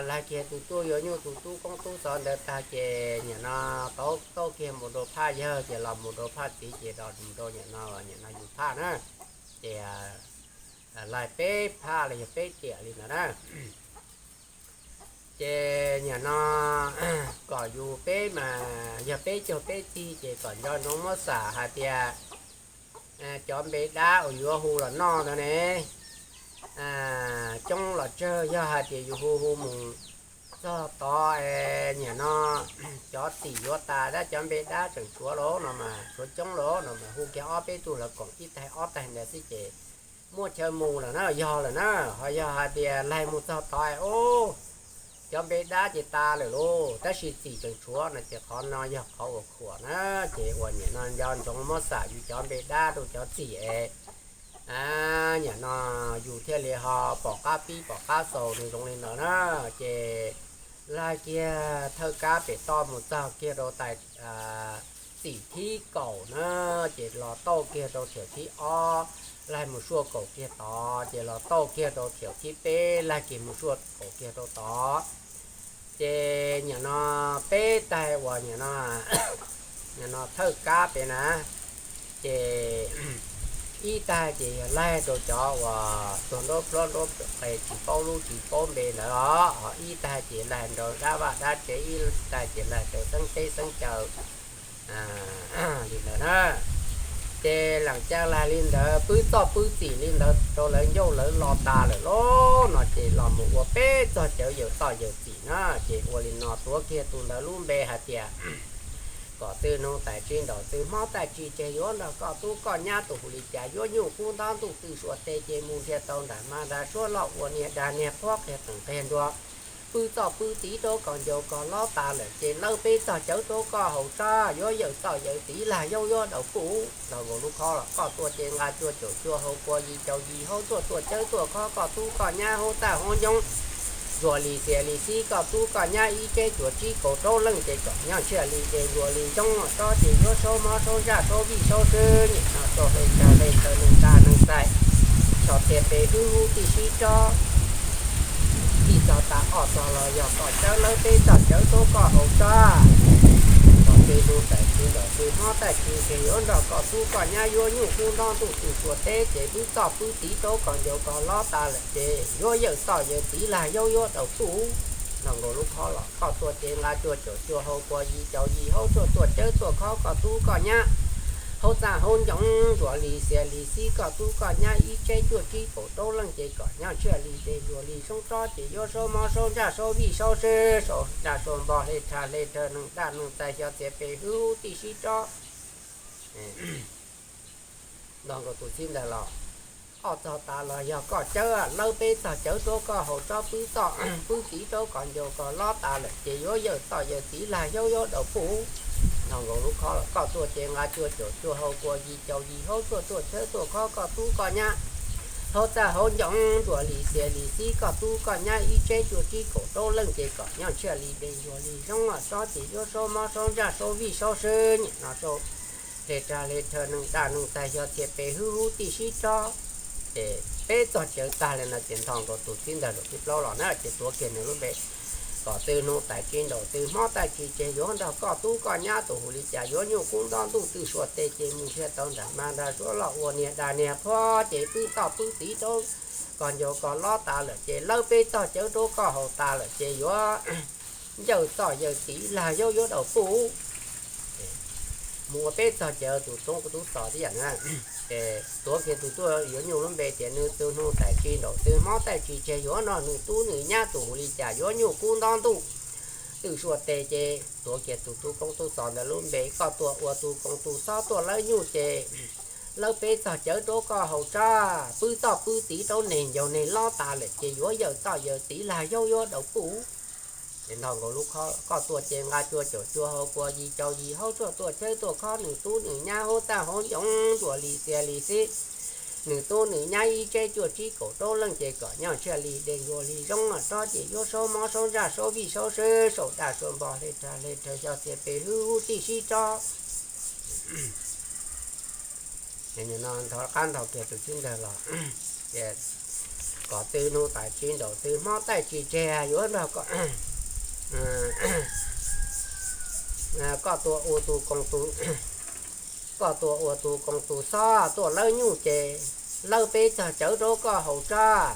Laig kiag tus tuaj yuav nyuj tus tub koob tub xov ntawd tag ces nim no tau taug kiag mus rau phaj yawg, ces los mus rau phaj txiv, ces los mus rau nim no, nim no yus phaj na, ces laig peb phaj los yog peb tiam li ntawd na. Ces nim no kom yus peb mas yog peb caug peb txig, ces kom nco ntsoov muab xam hais tias cov npe dab uas yuav hu los noj ntawd ne, coob los tsawg, yog hais tias yus hu hu mus txog tod, nim no cov txim yuav tas tab cov npe dab tseem tshuav los no mas tshuav coob los no mas hu kiag ob peb tug los koom ib taig ob taig ntawd xwb ces muaj chaw mus lawm na, yog lawm na. Ho yog hais tias laig mus txog tod, o, cov npe dab ces tas lawm lauj, tab sis txim tseem tshuav no ces qhov no yog qhov uas khuam na. Ces uas nim no nco ntsoov muab xam yus cov npe dab rau cov txim es nim no yus thiaj li ho pom qab pib pom qab xaus nws zoo li ntawd na. Ces laig kiag thawj kab pem toj mus txog kiag rau tais txim thib kaum na, ces los tauj kiag rau thiaum thib ob, laig mus suaj kaum kiag tod, ces los tauj kiag rau thiaum thib peb, laig kiag mus suaj kaum kiag rau tod. Ces nim no peb taig uas nim no, nim no thawj kab pem na, Ces ib tag ces yog laig rau cov uas tuag nruab plhuab nruab qes tsis paub lub tsis paub npe ntawd os, ho ib tag ces laig rau dab vaj dab tsev, ib tag ces laig rau xeeb teb xeeb chaw li ntawd na. Ces lees ca laig li ntawd pwb txoj pwb txim li ntawd rau lawv ncauj lawv lo tas lawm lauj no ces los mus ua peb txog cawv yawm txoj yawm txim na. Ces ua li no tuav kiag tus ntawd lub npe hais tias kom txwg nug tais tsis nraum txwg hmob taij tsis tseg yuav nrog koj tub koj nyab tus hu li cas yuav nyuj kub ntab ntuj twm suav tes ces mus nrhiav tau nram mas nram suab loj ua niag dag niag qhuab qhia qees qhia nruas, pwb txoj pwb txim rau kom ncaus kom lob tas lawm ces lawb peb txog cawv rau koj haus tsab yuav yawm txoj yawm txiv lag yaub yuav daus puj nrog nkaus lub khob los koj tuaj ces nqa cuaj caum cuaj hau kua yim caum yim hauv tsuaj tuaj cawv tuaj khob koj tub koj nyab hauv txaj hauv ncoo, ntsuas li xias li xib koj tub koj nyab ib tseb cuaj tsib kaum rau leej ces kom nyob ntshiaj li dej ntsuas li zoo tsob ces yuav saub mob saub ntsaj saub vij saub swb nim no saub hle tag hle chaw neeg dag neeg txais, xyov txhia pes hwb hub tij sib tsob, tij txog tas ob txog los yog kom cawv lawb peb txog cawv rau koj haus tsab kom txwg nug tais tsis nraum txwg hmob taij tsis tseg yuav nrog koj tub koj nyab yuav nyuj kub ntab ntuj twm suav teb ces pwb txoj pwb txim rau kom ncaus kom lob tas lawm ces yuav yawm txoj yawm txiv lag yaub yuav daus puj nrog nkaus lub khob los koj tuaj ces nqa cuaj caum cuaj hau kua yim caum yim hauv tsuaj tuaj cawv tuaj khob koj tub koj nyab hauv txaj hauv ncoo, ntsuas li xias li xib koj tub koj nyab ib tseb cuaj tsib kaum rau leej ces kom nyob ntshiaj li dej ntsuas li zoo tsob ces yuav saub mob saub ntsaj saub vij saub swb saub dag saub npog hle tag hle chaw neeg dag neeg txais xyov txhia pes hwb hub tij sib tsob nrog nkaus tus txib ntawd los ob txog tas los yog koj cawv lawb peb txog cawv rau koj haus tsab pwb txoj pwb txim rau kom ncaus kom lob tas lawm ces yuav yawm txoj yawm txiv lag yaub yuav daus puj nrog nkaus lub khob los koj tuaj ces nqa cuaj caum cuaj hau kua yim caum yim hauv tsuaj tuaj cawv tuaj khob koj tub koj nyab hauv txaj hauv ncoo, ntsuas li xias li xib koj tub koj nyab ib tseb cuaj tsib kaum rau leej ces kom nyob ntshiaj li dej ntsuas li zoo tsob ces yuav saub mob saub ntsaj saub vij saub swb nim no saub hle tag hle chaw neeg dag neeg txais xyov txhia pes hwb hub tij sib tsob ces peb txog cawv tag li no ces nrog nkaus tus txib ntawd lus thib plaub los na ces tuav kiag nws lub npe kom txwg nug tais tsis nraum txwg hmob taij tsis tseg yuav nrog koj tub koj nyab tus hu li cas yuav nyuj kub ntab ntuj twm suav tes ces mus nrhiav tau nram mas nram suab loj ua niag dag niag qhuab ces pwb txoj pwb txim rau kom ncaus kom lob tas lawm ces lawb peb txog cawv rau koj haus tas lawm ces yuav yawm txoj yawm txiv lag yaub yuav daus puj mus ua peb txog cawv tus tub tub xos tib yam na. Ces tuav kiag tus tuaj yuav nyuj lub npe tias nws txwg nug tais tsis nraum txwg hmob taij tsis tseg yuav nrog nws tub nws nyab tus hu li cas yuav nyuj kub ntab ntuj twm suav tes ces tuav kiag tus tub koob tub xos ntawd lub npe koj tuaj ua tus koos tus xob tuaj lawb nyuj ces lawb peb txog cawv rau koj haus tsab pwb txoj pwb txim rau neeg ncaus neeg lob tas lawm ces yuav yawm txoj yawm txiv lag yaub yuav daus puj ces nrog nkaus lub khob koj tuaj ces nqa cuaj caum cuaj hau kua yim caum yim hauv tsuaj tuaj cawv tuaj khob nws tub nws nyab hauv txaj hauv ncoo, ntsuas li xias li xib nws tub nws nyab ib tseb cuaj tsib kaum rau leej ces kom nyob ntshiaj li dej ntsuas li zoo tsob ces yuav saub mob saub ntsaj saub vij saub swb saub dag saub npog hle tag hle chaw xyov txhia pes hwb hub tij sib tsob no nthov qab nthov kiag tus txib ntawd los kom txwg nug tais tsis nraum txwg hmob taij tsis tseg yuav nrog koj tuaj ua tus koos tus koj tuaj ua tus koos tus xob tuaj lawb nyuj ces lawb peb txog cawv rau koj haus tsab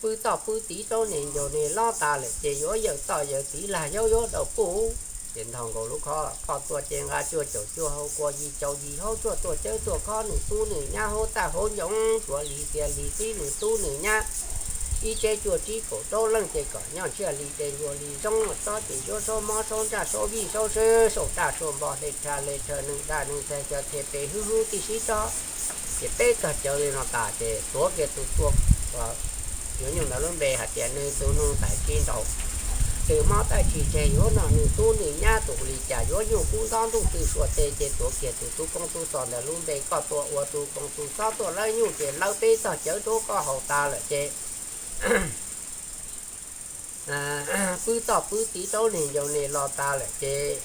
pwb txoj pwb txim rau neeg ncaus neeg lob tas lawm ces yuav yawm txoj yawm txiv lag yaub yuav daus puj ces nrog nkaus lub khob koj tuaj ces nqa cuaj caum cuaj hau kua yim caum yim hauv tsuaj tuaj cawv tuaj khob nws tub nws nyab hauv txaj hauv ncoo, ntsuas li xias li xib nws tub nws nyab ib tseb cuaj tsib kaum rau leej ces kom nyob ntshiaj li dej ntsuas li zoo tsob ces yuav saub mob saub ntsaj saub vij saub swb saub dag saub npog hle tag hle chaw neeg dag neeg txais xyov txhia pes hwb hub tij sib tsob ces peb txog cawv li no tas ces tuav kiag tus tuaj yuav nyuj ntawd lub npe hais tias nws txwg nug tais tsis nraum txwg hmob taij tsis tseg yuav nrog nws tub nws nyab tus hu li cas yuav nyuj kub ntab ntuj twm suav tes ces tuav kiag tus tub koob tub xos ntawd lub npe koj tuaj ua tus koos tus xob tuaj lawb nyuj ces lawb peb txog cawv rau koj haus tas lawm ces pwb txoj pwb txim rau neeg ncaus neeg los tas lawm ces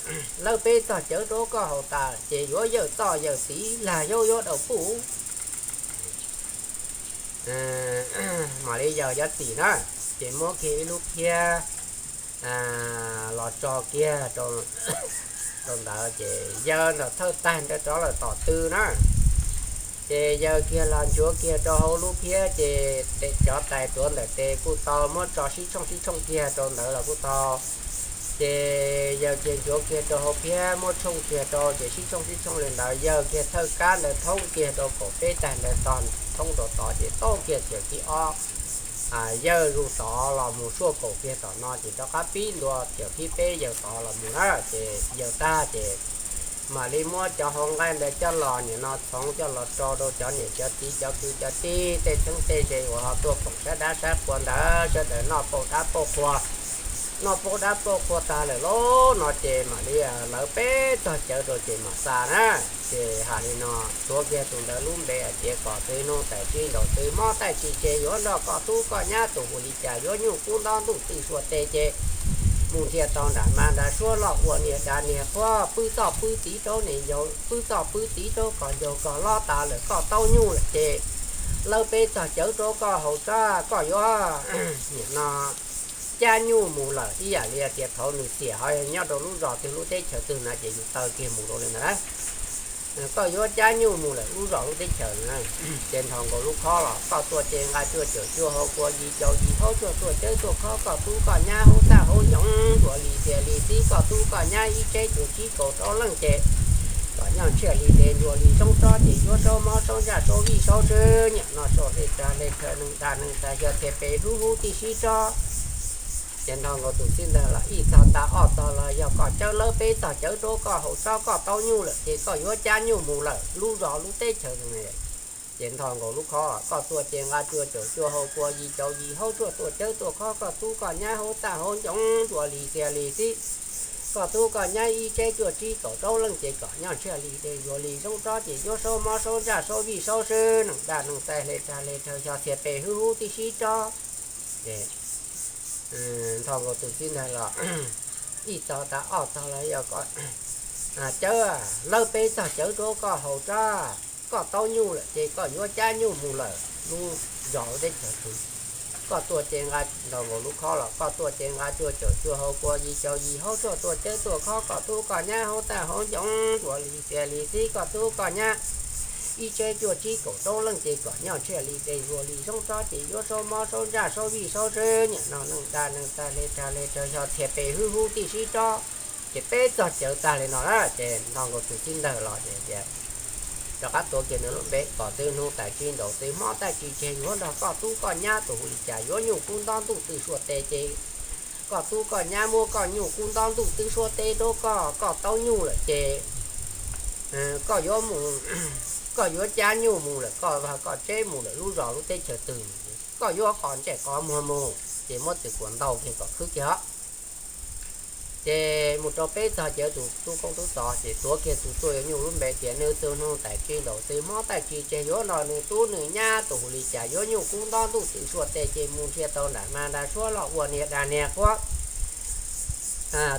lawb peb txog cawv rau koj haus tas lawm ces yuav yawm txoj yawm txiv lag yaub yuav daus puj mam li yawm yov txim na ces muab kiag ib lub phiab los tso kiag rau Rau ntawd ces yawg ntawm thawj tag ntawd rov lawm tom tw na. Ces yawg kiag los nchuav kiag rau hauv lub phiab ces cov tais tuav ntawm tes kuj tau muab tso sib tshooj sib tshooj kiag rau ntawd los kuj tau. Ces yawg kiag nchuav kiag rau hauv phiab muab tshooj kiag rau ces sib tshooj sib tshooj li ntawd, yawg kiag thawj kab ntawd thoob kiag rau kaum peb tag ntawd tog, thoob rau tod ces tau kiag tiam thib ob yawg zus tod los mus suaj kaum kiag tom no ces rov qab pib ntua tiam thib peb yawg tod los mus na. Ces yawg tag ces mam li muab cov hauv nqaij ntawd coj los nim no txhoov coj los rau rau cov niam cov txiv cov kwv cov tij tej txheeb tej ze uas ho tuaj koom sab dab sab qhua ntawd sawv daws noj pauj dab pauj qhua. Noj pauj dab pauj qhua tag lawm lauj no ces mam li lawv peb txog cawv rau ces mam xa na. Ces hais li no, tuav kiag tus ntawd lub npe hais tias kom tw nug tais tsib ntaus tw mob taij tsis tseg yuav nrog koj tub koj nyab tus hu li cas yuav nyuj kub ntob ntuj twj suab tes ces mus nrhiav tau nram mas nram suab los ua niag dav niag qhuab pwb txoj pwb txiv rau niam yau pwb txoj pwb txiv rau koj ncaug koj lob tas lawm koj tau nyuj lawm ces lawv peb txog cawv rau koj haus tso koj yuav nim no cab nyuj mus lawm ib yam li tias thaum nws xiam ho yog nyob rau lub zos twg lub teb chaws twg na ces yus taw kiag mus rau li ntawd na. Koj yuav cab nyuj mus lawm lub zos lub teb chaws na. Ces nrog nkaus lub khob los koj tuaj ces nqa cuaj caum cuaj hau kua yim caum yim haub tsuag tuaj cawb tuaj khob koj tub koj nyab hauv txaj hauv ncoo ntsuas li xias li xib koj tub koj nyab ib tsheb cuag tsib kaum rau leej ces kom nyob ntshiaj li dej ntsuas li zoov tsob ces yuav saub mob saub ntsaj saub vij saub sw nyiam no saub hle tsa hle rhawv neeg dag neeg tag xyov txhia pes hub hub tib sib tsob. Ces nrog nkaus tus txiv ntawd los ib txog tas ob txog los yog koj cawb lawv peb txog cawv rau koj haus tsob koj tau nyuj lawm ces koj yuav cab nyuj mus lawm lub zos lub teb chaws. Ces nrog nkaus lub khob los koj tuaj ces nqa cuaj caum cuaj hau kua yim caum yim haub tsuag tuaj cawb tuaj khob koj tub koj nyab hauv txaj hauv ncoo ntsuas li xias li xib koj tub koj nyab ib tsheb cuaj tsib kaum rau leej ces kom nyob ntshiaj li dej ntsuas li zoov tsob ces yuav saub mob saub ntsaj saub vij saub sw neeg dag neeg tag hle tsa hle rhawv xyov txhia pes hub hub tib sib tsob. Ces nrog nkaus tus txiv ntawd los ib txog tas ob txog los yog koj cawb lawv peb txog cawv rau koj haus tsob koj tau nyuj lawm ces koj yuav cab nyuj mus lawm lub zos lub teb chaws twg. Koj tuaj ces nqa nrog nkaus lub khob los koj tuaj ces nqa cuaj caum cuaj hau kua yim caum yim haub tsuag tuaj cawb tuaj khob koj tub koj nyab hauv txaj hauv ncoo ntsuas li xias li xib koj tub koj nyab ib tsheb cuaj tsib kaum rau leej ces kom nyob ntshiaj li dej ntsuas li zoov tsob ces yuav saub mob saub ntsaj saub vij saub sw nyiam no neeg dag neeg tag hle tsa hle rhawv xyov txhia pes hub hub tib sib tsob. Ces peb txog cawv tag li no na ces nrog nkaus tus txiv ntawd los ces tias rov qab tuav kiag nws lub npe kom tw nug tais tsib ntaus tw mob taij tsis tseg yuav nrog koj tub koj nyab tus hu li cas yuav nyuj kub ntob ntuj twj suab tes ces koj tub koj nyab muab koj nyuj kub ntob ntuj twj suab tes rau koj koj tau nyuj lawm ces koj yuav mus, koj yuav cab nyuj mus lawm koj koj tseb mus lawm lub zos lub teb chaws twg, koj yuav qos ntsej qos muag mus ces muab tw kuas ntaus kiag kom khwb kiag os. Ces mus rau peb txog cawv tus tub koob tub xov ces tuav kiag tus tuaj yuav nyuj lub npe tias nws tw nug tais tsib ntaus tw mob taij tsis tseg yuav nrog nws tub nws nyab tus hu li cas yuav nyuj kub ntob ntuj twj suab tes ces mus nrhiav tau nram mas nram suab los ua niag dag niag qhuab.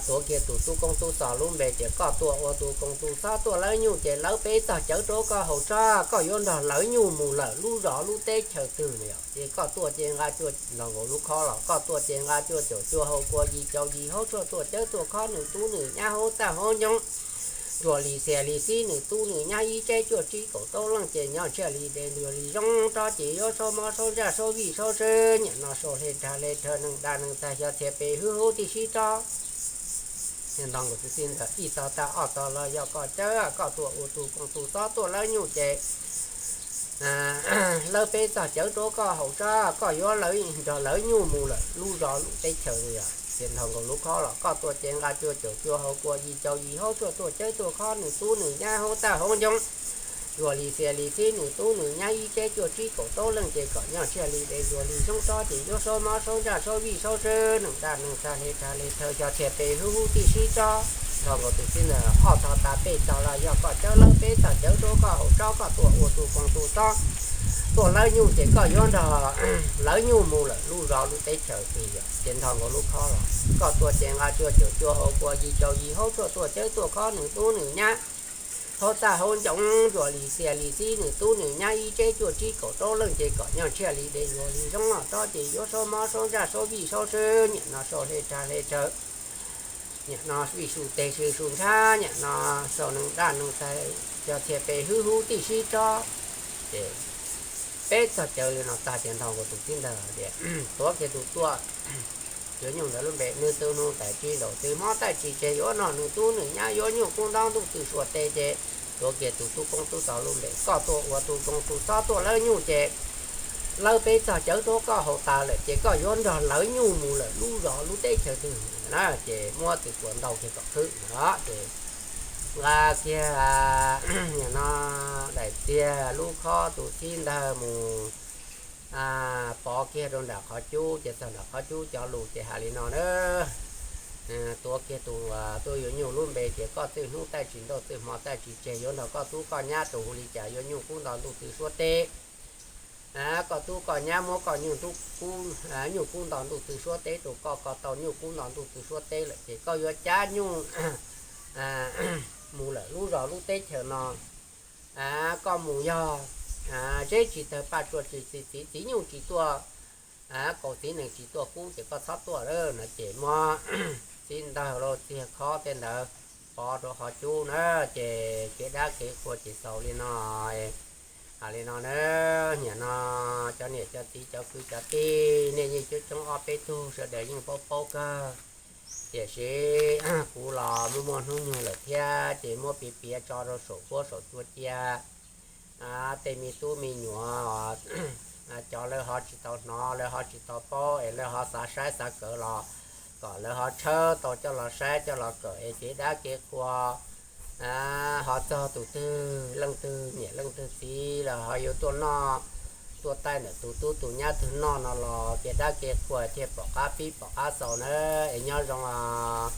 Tuav kiag tus tub koob tub xov lub npe tias koj tuaj ua tus koob tus xov tuaj lawv nyuj ces lawv peb txog cawv rau koj haus tsob koj yuav nrog lawv nyuj mus lawm lub zos lub teb chaws twg no ces koj tuaj ces nqa cuaj nrog nkaus lub khob los koj tuaj ces nqa cuaj caum cuaj hau kua yim caum yim haub tsuag tuaj cawb tuaj khob nws tub nws nyab hauv txaj hauv ncoo ntsuas li xias li xib nws tub nws nyab ib tsheb cuaj tsib kaum rau leej ces nyob ntshiaj li dej ntsuas li zoov tsob ces yuav saub mob saub ntsaj saub vij saub sw nyiam no saub hle rhawv hle rhawv neeg dag neeg tag xyov txhia pes hub hub tib sib tsob. Nrog nkaus tus txiv ntawd ib txog tag ob txog los yog koj cawb koj tuaj ua tus koob tus xov tuaj lawv nyuj ces lawv peb txog cawv rau koj haus tsob koj yuav nrog lawv nyuj mus lawm lub zos lub teb chaws yog ces nrog nkaus lub khob los koj tuaj ces nqa cuaj caum cuaj hau kua yim caum yim haub tsuag tuaj cawb tuaj khob nws tub nws nyab hauv txaj hauv ncoo ntsuas li xias li xib nws tub nws nyab ib tsheb cuaj tsib kaum rau leej ces kom nyob ntshiaj li dej ntsuas li zoov tsob ces yuav saub mob saub ntsaj saub vij saub sw neeg dag neeg tag hle rhawv hle rhawv xyov txhia pes hub hub tib sib tsob. Nrog nkaus tus txiv ntawd ob txog tas peb txog los yog koj cawb lawv peb txog cawv rau koj haus tsob koj tuaj ua tus koob tus xov tuaj lawv nyuj ces koj yuav nrog lawv nyuj mus lawm lub zos lub teb chaws twg yog ces nrog nkaus lub khob los koj tuaj ces nqa cuaj caum cuaj hau kua yim caum yim haub tsuag tuaj cawb tuaj khob nws tub nws nyab hauv txaj hauv ncoo ntsuas li xias li xib nws tub nws nyab ib tsheb cuaj tsib kaum rau leej ces kom nyob ntshiaj li dej ntsuas li zoov tsob ces yuav saub mob saub ntsaj saub vij saub sw nyiam no saub hle rhawv hle rhawv Niam no vij su teg su su ntshab, niam no sau neeg daj neeg tag, cog txhia pe hwb hub tij sib tsob. Ces peb txog cawv li no tag ces ntaus nkaus tus txiv ntawd tias, tuav kiag tus tuaj yuav nyuj ntawd lub npe, nws tus nus taim tsis ntaus tsis hmob taij tsis tseg, yuav noj nws tub nws nyab, yuav nyuj kub ntaub ntuj txwj suav teb, ces tuav kiag tus tub koob tub tau lub npe, koj tuaj ua tus zoo tus txhob tuaj lawv nyuj ces lawv peb txog cawv rau koj haus tas lawm ces koj yuav nrog lawv nyuj mus lawm lub zos lub teb chaws twg na. Ces muab tus tuav ntaus kiag kom khwb no ces nqa kiag, niam no, daim txiag lub khob tus txib ntawd mus pov kiag rau nram qhov cub. Ces txog nram qhov cub cov lus ces hais li no na, tuav kiag tus tuaj yuav nyuj lub npe ces koj txwj hnub taij tsis ntaus txwj hmo taij tsis tseg, yuav nrog koj tub koj nyab tus hu li cas yuav nyuj kub nto ntuj txwj suab teb. Koj tub koj nyab muab koj nyuj kub nto ntuj txwj suab teb rau koj, koj tau nyuj kub nto ntuj txwj suab teb lawm ces koj yuav cab nyuj mus lawm lub zos lub teb chaws no. Koj mus yog zeb tsis tawg paj tsua tsis txi txiv, txiv nyuj tsis tuaj, kaus txiv nees tsis tuaj kub ces koj txhob tuaj lawm no. Ces muab txib ntawd los txiag khob tej ntawd pov rau qhov cub na. Ces kev dab kev qhua ces xaus li no. Hais li no na, niam no, cov niam cov txiv cov kwv cov tij nej yeej coob coob ob peb tug sawv daws yeej paub paub kawg. Tiam sis kuv los muaj muaj hnub nyoog lawm thiab ces muab piav piav tso rau saum huab saum cua cia tej me tub me nyuam, cov lawv ho tsis tau hnov, lawv ho tsis tau paub es lawv ho xav saib xav kawm los kom lawv ho tshawb tau coj los saib coj los kawm es kev dab kev qhua ho txog tus twg leej twg niam leej twg txiv los ho yuav tuaj noj tuaj taij ntawm tus tub tus nyab twg noj no los kev dab kev qhua thiaj pom qab pib pom qab xaus na. Es nyob zoo os.